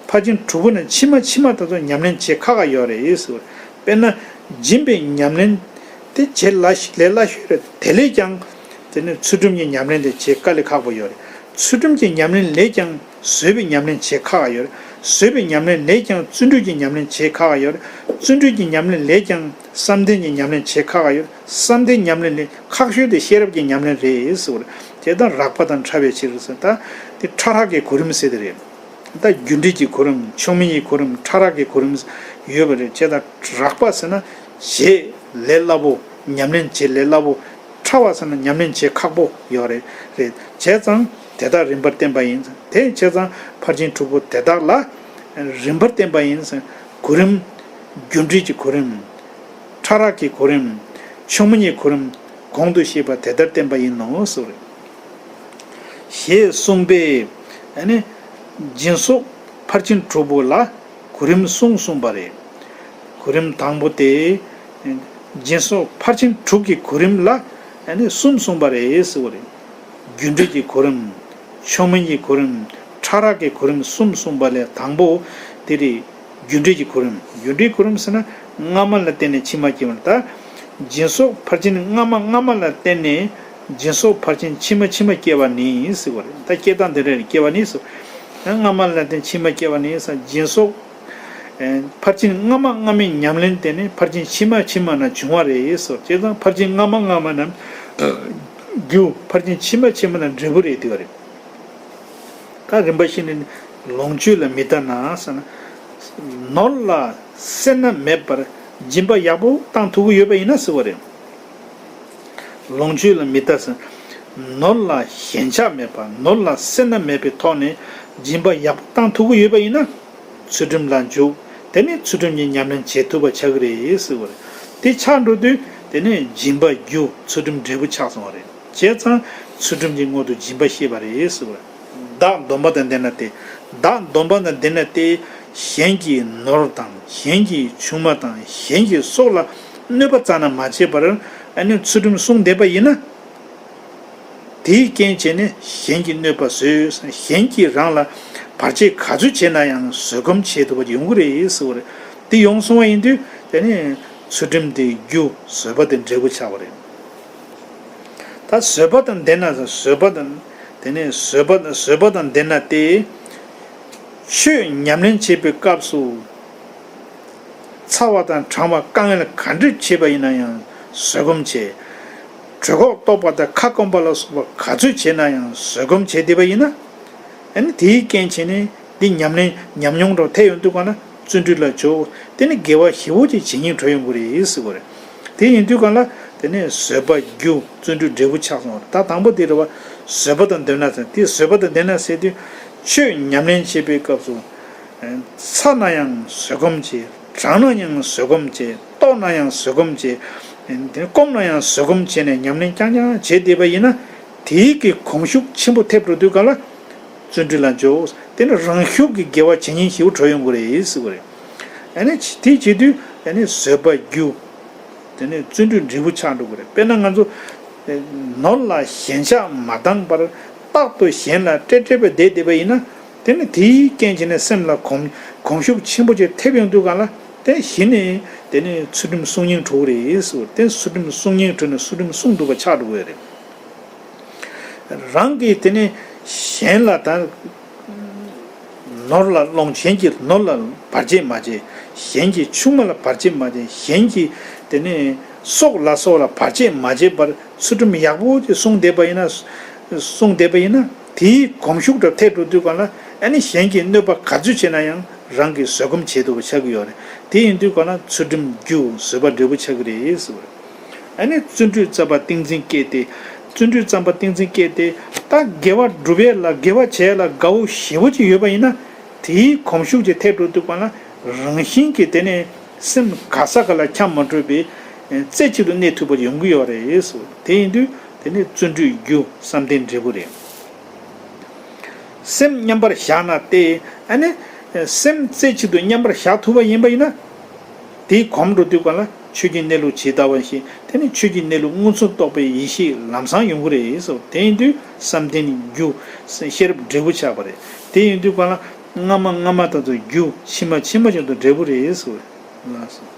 ཕར་ཕྱིན་དྲུག་པོ་ནས་ཕྱི་མ་ཕྱི་མ་དེ་ཚོ་ཉམས་ལེན་བྱེད་ཁག་ཁག་ཡོད་རེད་ཟེར་བ་རེད། དཔེར་ན། སྦྱིན་པའི་ཉམས་ལེན་དེ་བྱེད་ལ་ལས་སླ་ཤོས་རེད། དེ་ལས་ཀྱང་དེ་ནི་ཚུལ་ཁྲིམས་ཀྱི་ཉམས་ལེན་དེ་བྱེད་དཀའ་ལས་ཁག་པོ་ཡོད་རེད། ཚུལ་ཁྲིམས་ཀྱི་ཉམས་ལེན་ལས་ཀྱང་བཟོད་པའི་ཉམས་ལེན་བྱེད་ཁག་ཡོད་རེད། བཟོད་པའི་ཉམས་ལེན་ལས་ཀྱང་བརྩོན་འགྲུས་ཀྱི་ཉམས་ལེན་བྱེད་ཁག་ཡོད་རེད། བརྩོན་འགྲུས་ཀྱི་ཉམས་ལེན་ལས་ཀྱང་བསམ་གཏན་གྱི་ཉམས་ལེན་བྱེད་ཁག་ཡོད་རེད། བསམ་གཏན་ཉམས་ལེན་ལས་ཁག་ཤོས་དེ་ཤེས་རབ་ཀྱི་ཉམས་ལེན་རེད་ཟེར་བ་རེད། དེ་དང་རགས་པ་དང་ཕྲ་བའི་ཕྱིར་ཟེར། ད་དེ་ཕྲ་རགས་ཀྱི་གོ་རིམ་ཟེར་དེ་རེད། ད་རྒྱུ་འབྲས་ཀྱི་གོ་རིམ། མཆོག་དམན་གྱི་གོ་རིམ། ཕྲ་རགས་ཀྱི་གོ་རིམ་ཡོད་པ་རེད། བྱས་ཙང་རགས་པ་ཟེར་ན་བྱེད་ལས་སླ་པོ། ཉམས་ལེན་བྱེད་ལས་སླ་པོ། ཕྲ་བ་ཟེར་ན་ཉམས་ལེན་བྱེད་ཁག་པོ་ཡོད་རེད། རེད། བྱས་ཙང་དེ་དག་རིམ་པར་བསྟན་པ་ཡིན། དེ་བྱས་ཙང་ཕར་ཕྱིན་དྲུག་པོ་དེ་དག་ལ་རིམ་པར་བསྟན་པ་ཡིན། གོ་རིམ། རྒྱུ་འབྲས་ཀྱི་གོ་རིམ། ཕྲ་རགས་ཀྱི་གོ་རིམ། མཆོག་དམན་གྱི་གོ་རིམ། གོང་དུ་བཤད་པ་དེ་ལྟར་བསྟན་པ་ཡིན་ནོ་ཟེར། ཞེས་གསུངས་པས། ཨ་ནི་སྦྱིན་སོགས་ཕར་ཕྱིན་དྲུག་པོ་ལ་གོ་རིམ་གསུམ་གསུངས་པ་རེད། གོ་རིམ་དང་པོ་དེ། སྦྱིན་སོགས་ཕར་ཕྱིན་དྲུག་གི་གོ་རིམ་ལ་ཨ་ནི་གསུམ་གསུངས་པ་རེད་ཟེར་བ་རེད། རྒྱུ་འབྲས་ཀྱི་གོ་རིམ། མཆོག་དམན་གྱི་གོ་རིམ། ཕྲ་རགས་ཀྱི་གོ་རིམ་གསུམ་གསུངས་པ་ལས་དང་པོ་དེ་རེད། རྒྱུ་འབྲས་ཀྱི་གོ་རིམ། རྒྱུ་འབྲས་གོ་རིམ་ཟེར་ན་སྔ་མ་ལ་བརྟེན་ནས་ཕྱི་མ་སྐྱེ་བ་ལ། ད་སྦྱིན་སོགས་ཕར་ཕྱིན་སྔ་མ་སྔ་མ་ལ་བརྟེན་ནས་སྦྱིན་སོགས་ཕར་ཕྱིན་ཕྱི་མ་ཕྱི་མ་སྐྱེ་བ་ནི་ཟེར་བ་རེད། ད་སྐྱེ་སྟངས་དེ་འདྲ་རེད། སྐྱེ་བ་ནི་ཟེར། སྔ་མ་ལ་བརྟེན་ཕྱི་མ་སྐྱེ་བ་ནི་ཟེར། སྦྱིན་སོགས་ཕར་ཕྱིན་སྔ་མ་སྔ་མའི་ཉམས་ལེན་བརྟེན་ནས་ཕར་ཕྱིན་ཕྱི་མ་ཕྱི་མ་ན་བྱུང་བ་རེད་ཟེར། བྱས་ཙང་ཕར་ཕྱིན་སྔ་མ་སྔ་མ་ན་རྒྱུ། ཕར་ཕྱིན་ཕྱི་མ་ཕྱི་མ་ན་འབྲས་བུ་རེད་དེ་བ་རེད། ད་རིམ་པ་བཞིན་ནི་ལོངས་སྤྱོད་ལ་མི་ལྟ་ན་ཟེར་ན། ནོར་ལ་སེར་སྣ་མེད་པར་སྦྱིན་པ་ཡག་པོ་བཏང་ཐུབ་ཀྱི་ཡོད་པ་ཡིན་ན་ཟེར་བ་རེད། ལོངས་སྤྱོད་ལ་མི་ལྟ་ཟེར། ནོར་ལ་ཞེན་ཆགས་མེད་པ། ནོར་ལ་སེར་སྣ་མེད་པའི་ཐོག་ནས་སྦྱིན་པ་ཡག་པོ་བཏང་ཐུབ་ཀྱི་ཡོད་པ་ཡིན་ན། ཚུལ་ཁྲིམས་ལ་འཇུག་དེ་ནས་ཚུལ་ཁྲིམས་ཀྱི་ཉམས་ལེན་བྱེད་ཐུབ་པ་ཆགས་ཀྱི་རེད་ཟེར་བ་རེད། དེ་ཆགས་འགྲོ་དུས་དེ་ནས་སྦྱིན་པ་རྒྱུ་ཚུལ་ཁྲིམས་འབྲས་བུ་ཆགས་སོང་བ་རེད། བྱས་ཙང་ཚུལ་ཁྲིམས་ཀྱི་སྔོན་དུ་སྦྱིན་པ་བཤད་པ་རེད་ཟེར་བ་རེད། བདག་སྡོམ་པ་དང་ལྡན་ན་སྟེ། བདག་སྡོམ་པ་དང་ལྡན་ན་སྟེ། གཞན་གྱི་ནོར་དང་གཞན་གྱི་ཆུང་མ་དང་གཞན་གྱི་སྲོག་ལ་གནོད་པ་རྩ་ནས་མ་བྱེད་པར་ཨ་ནི་ཚུལ་ཁྲིམས་བསྲུང་བསྡད་པ་ཡིན་ན། དེའི་རྐྱེན་བྱས་ནས་གཞན་གྱི་གནོད་པ་བཟོད། གཞན་གྱིས་རང་ལ་བར་ཆད་ག་ཚོད་བྱས་ན་ཡང་བཟོད་སྒོམ་བྱེད་ཐུབ་པ་ཡོང་གི་རེད་ཟེར་བ་རེད། དེ་ཡོང་སོང་བ་ཡིན་དུས་དེ་ནས་ཚུལ་ཁྲིམས་དེ་རྒྱུ། བཟོད་པ་དེ་འབྲས་བུ་ཆགས་པ་རེད། ད་བཟོད་པ་དང་ལྡན་ན། བཟོད་པ་དང་དེ་ནས་བཟོད་པ་བཟོད་པ་དང་ལྡན་ན་སྟེ། ཆོས་ཉམས་ལེན་བྱེད་པའི་སྐབས་སུ། ཚ་བ་དང་གྲང་བ་དཀའ་ངལ་ག་འདྲ་བྱེད་པ་ཡིན་ན་ཡང་བཟོད་སྒོམ་བྱེད། གྲོད་ཁོག་ལྟོགས་པ་དང་ཁ་སྐོམ་པ་ལ་སོགས་པ་ག་ཚོད་བྱས་ན་ཡང་བཟོད་སྒོམ་བྱེད་བསྡད་པ་ཡིན་ན། ཨ་ནི་དེའི་རྐྱེན་བྱས་ནས་འདི་ཉམས་ལེན་ཉམས་མྱོང་འདྲ་ཐེབས་ཡོང་དུས་གང་ན་བརྩོན་འགྲུས་ལ་འཇུག་དེ་ནི་དགེ་བ་ཞེ་པོ་ཅིག་བྱེད་སྙིང་བྲོ་ཡོང་གི་རེད་ཟེར་བ་རེད། དེ་ཡིན་དུས་གང་ལ་དེ་ནས་བཟོད་པ་རྒྱུ། བརྩོན་འགྲུས་འབྲས་བུ་ཆགས་སོང་བ་རེད། ད་དང་པོ་དེ་རེད་བ། བཟོད་པ་དང་ལྡན་ན་ཟེར། དེ་བཟོད་པ་དང་ལྡན་ན་ཟེར་དུས་ཆོས་ཉམས་ལེན་བྱེད་པའི་སྐབས་སུ། ཚ་ན་ཡང་བཟོད་སྒོམ་བྱེད། གྲང་ན་ཡང་བཟོད་སྒོམ་བྱེད། ལྟོགས་ན་ཡང་བཟོད་སྒོམ་བྱེད། དེ་ནས་སྐོམ་ན་ཡང་བཟོད་སྒོམ་བྱས་ནས་ཉམས་ལེན་རྐྱང་རྐྱང་བྱེད་བསྡད་པ་ཡིན་ན། དེའི་གི་གོམས་ཤུགས་ཆེན་པོ་ཐེབས་འགྲོ་དུས་ག་ལ་བརྩོན་འགྲུས་ལ་འཇུག་དེ་ནི་རང་ཤུགས་ཀྱིས་དགེ་བ་བྱེད་སྙིང་ཞེ་པོ་བྲོ་ཡོང་གི་རེད་ཟེར་བ་རེད། ཨ་ནི་དེ་བྱེད་དུས་ཨ་ནི་བཟོད་པ་རྒྱུ། དེ་ནས་བརྩོན་འགྲུས་འབྲས་བུ་ཆགས་འགྲོ་གི་རེད། དཔེར་ན་ང་ཚོ་ནོར་ལ་ཞེན་ཆགས་མ་བཏང་བར་རྟག་ཏུ་གཞན་ལ་སྤྲད་སྤྲད་པའི་བསྡད་བསྡད་པ་ཡིན་ན། དེ་ནི་དེའི་རྐྱེན་བྱས་ནས་སེམས་ལ་གོམས་གོམས་ཤུགས་ཆེན་པོ་ཅིག་ཐེབས་ཡོང་དུས་གང་ལ་དེ་གཞི་ནས་དེ་ནི་ཚུལ་ཁྲིམས་བསྲུང་སྙིང་བྲོ་གི་རེད་ཟེར་བ་དེ། ཚུལ་ཁྲིམས་བསྲུང་སྙིང་བྲོ་ནས་ཚུལ་ཁྲིམས་བསྲུང་ཐུབ་པ་ཆགས་འགྲོ་གི་རེད། རང་གིས་དེ་ནས་གཞན་ལ་ད། ནོར་ལ་སློང་། གཞན་གྱི་ནོར་ལ་བར་ཆད་མ་བྱེད། གཞན་གྱི་ཆུང་མ་ལ་བར་ཆད་མ་བྱེད། གཞན་གྱི་དེ་ནས་སྲོག་ལ་སོགས་ལ་བར་ཆད་མ་བྱེད་པར་ཚུལ་ཁྲིམས་ཡག་པོ་ཅིག་བསྲུང་བསྡད་པ་ཡིན་ན། བསྲུང་བསྡད་པ་ཡིན་ན་དེའི་གོམས་ཤུགས་འདྲ་ཐེབས་འགྲོ་དུས་གང་ལ་ཨ་ནི་གཞན་གྱི་གནོད་པ་ག་ཚོད་བྱས་ན་ཡང་རང་གིས་བཟོད་སྒོམ་བྱེད་ཐུབ་པ་ཆགས་ཀྱི་ཡོད་རེད། དེ་ཡིན་དུས་གང་ལ་ཚུལ་ཁྲིམས་རྒྱུ། བཟོད་པ་འབྲས་བུ་ཆགས་ཀྱི་རེད་ཟེར་བ་རེད། ཨ་ནི་བརྩོན་འགྲུས་བརྩམ་པ་ཏིང་འཛིན་སྐྱེས་ཏེ། བརྩོན་འགྲུས་བརྩམ་པ་ཏིང་འཛིན་སྐྱེས་ཏེ། ད་དགེ་བ་སྒྲུབ་ཡས་ལ་དགེ་བ་བྱེད་ཡས་ལ་དགའ་བོ་ཞེ་པོ་ཅིག་ཡོད་པ་ཡིན་ན། དེའི་གོམས་ཤུགས་ཀྱིས་ཐེབས་འགྲོ་དུས་གང་ལ་རང་བཞིན་གྱིས་དེ་ནས་སེམས་ག་ས་ག་ལ་འཁྱམས་མ་འགྲོ་བའི་རྩེ་གཅིག་ཏུ་གནས་ཐུབ་པ་ཡོང་གི་ཡོད་རེད། དེ་ཡིན་དུས་ དེ་ནི་བརྩོན་འགྲུས་རྒྱུ་བསམ་གཏན་འབྲས་བུ་རེད། སེམས་མཉམ་པར་བཞག་ན་སྟེ། ཨ་ནི་སེམས་རྩེ་གཅིག་ཏུ་མཉམ་པར་བཞག་ཐུབ་པ་ཡིན་པ་ཡིན་ན། དེའི་གོམས་འགྲོ་དུས་གང་ལ་ཆོས་ཀྱི་གནས་ལུགས་ཇི་ལྟ་བ་བཞིན་དེ་ནི་ཆོས་ཀྱི་གནས་ལུགས་མངོན་སུམ་རྟོགས་པའི་ཡེ་ཤེས་ལམ་སང་ཡོང་གི་རེད་ཟེར། དེ་ཡིན་དུས་བསམ་གཏན་རྒྱུ་ཤེས་རབ་འབྲས་བུ་ཆགས་པ་རེད། དེ་ཡིན་དུས་གང་ལ་སྔ་མ་སྔ་མ་དག་ཏུ་རྒྱུ། ཕྱི་མ་ཕྱི་མ་བཞིན་དུ་འབྲས་བུ་རེད་ཟེར། ལགས་སོ།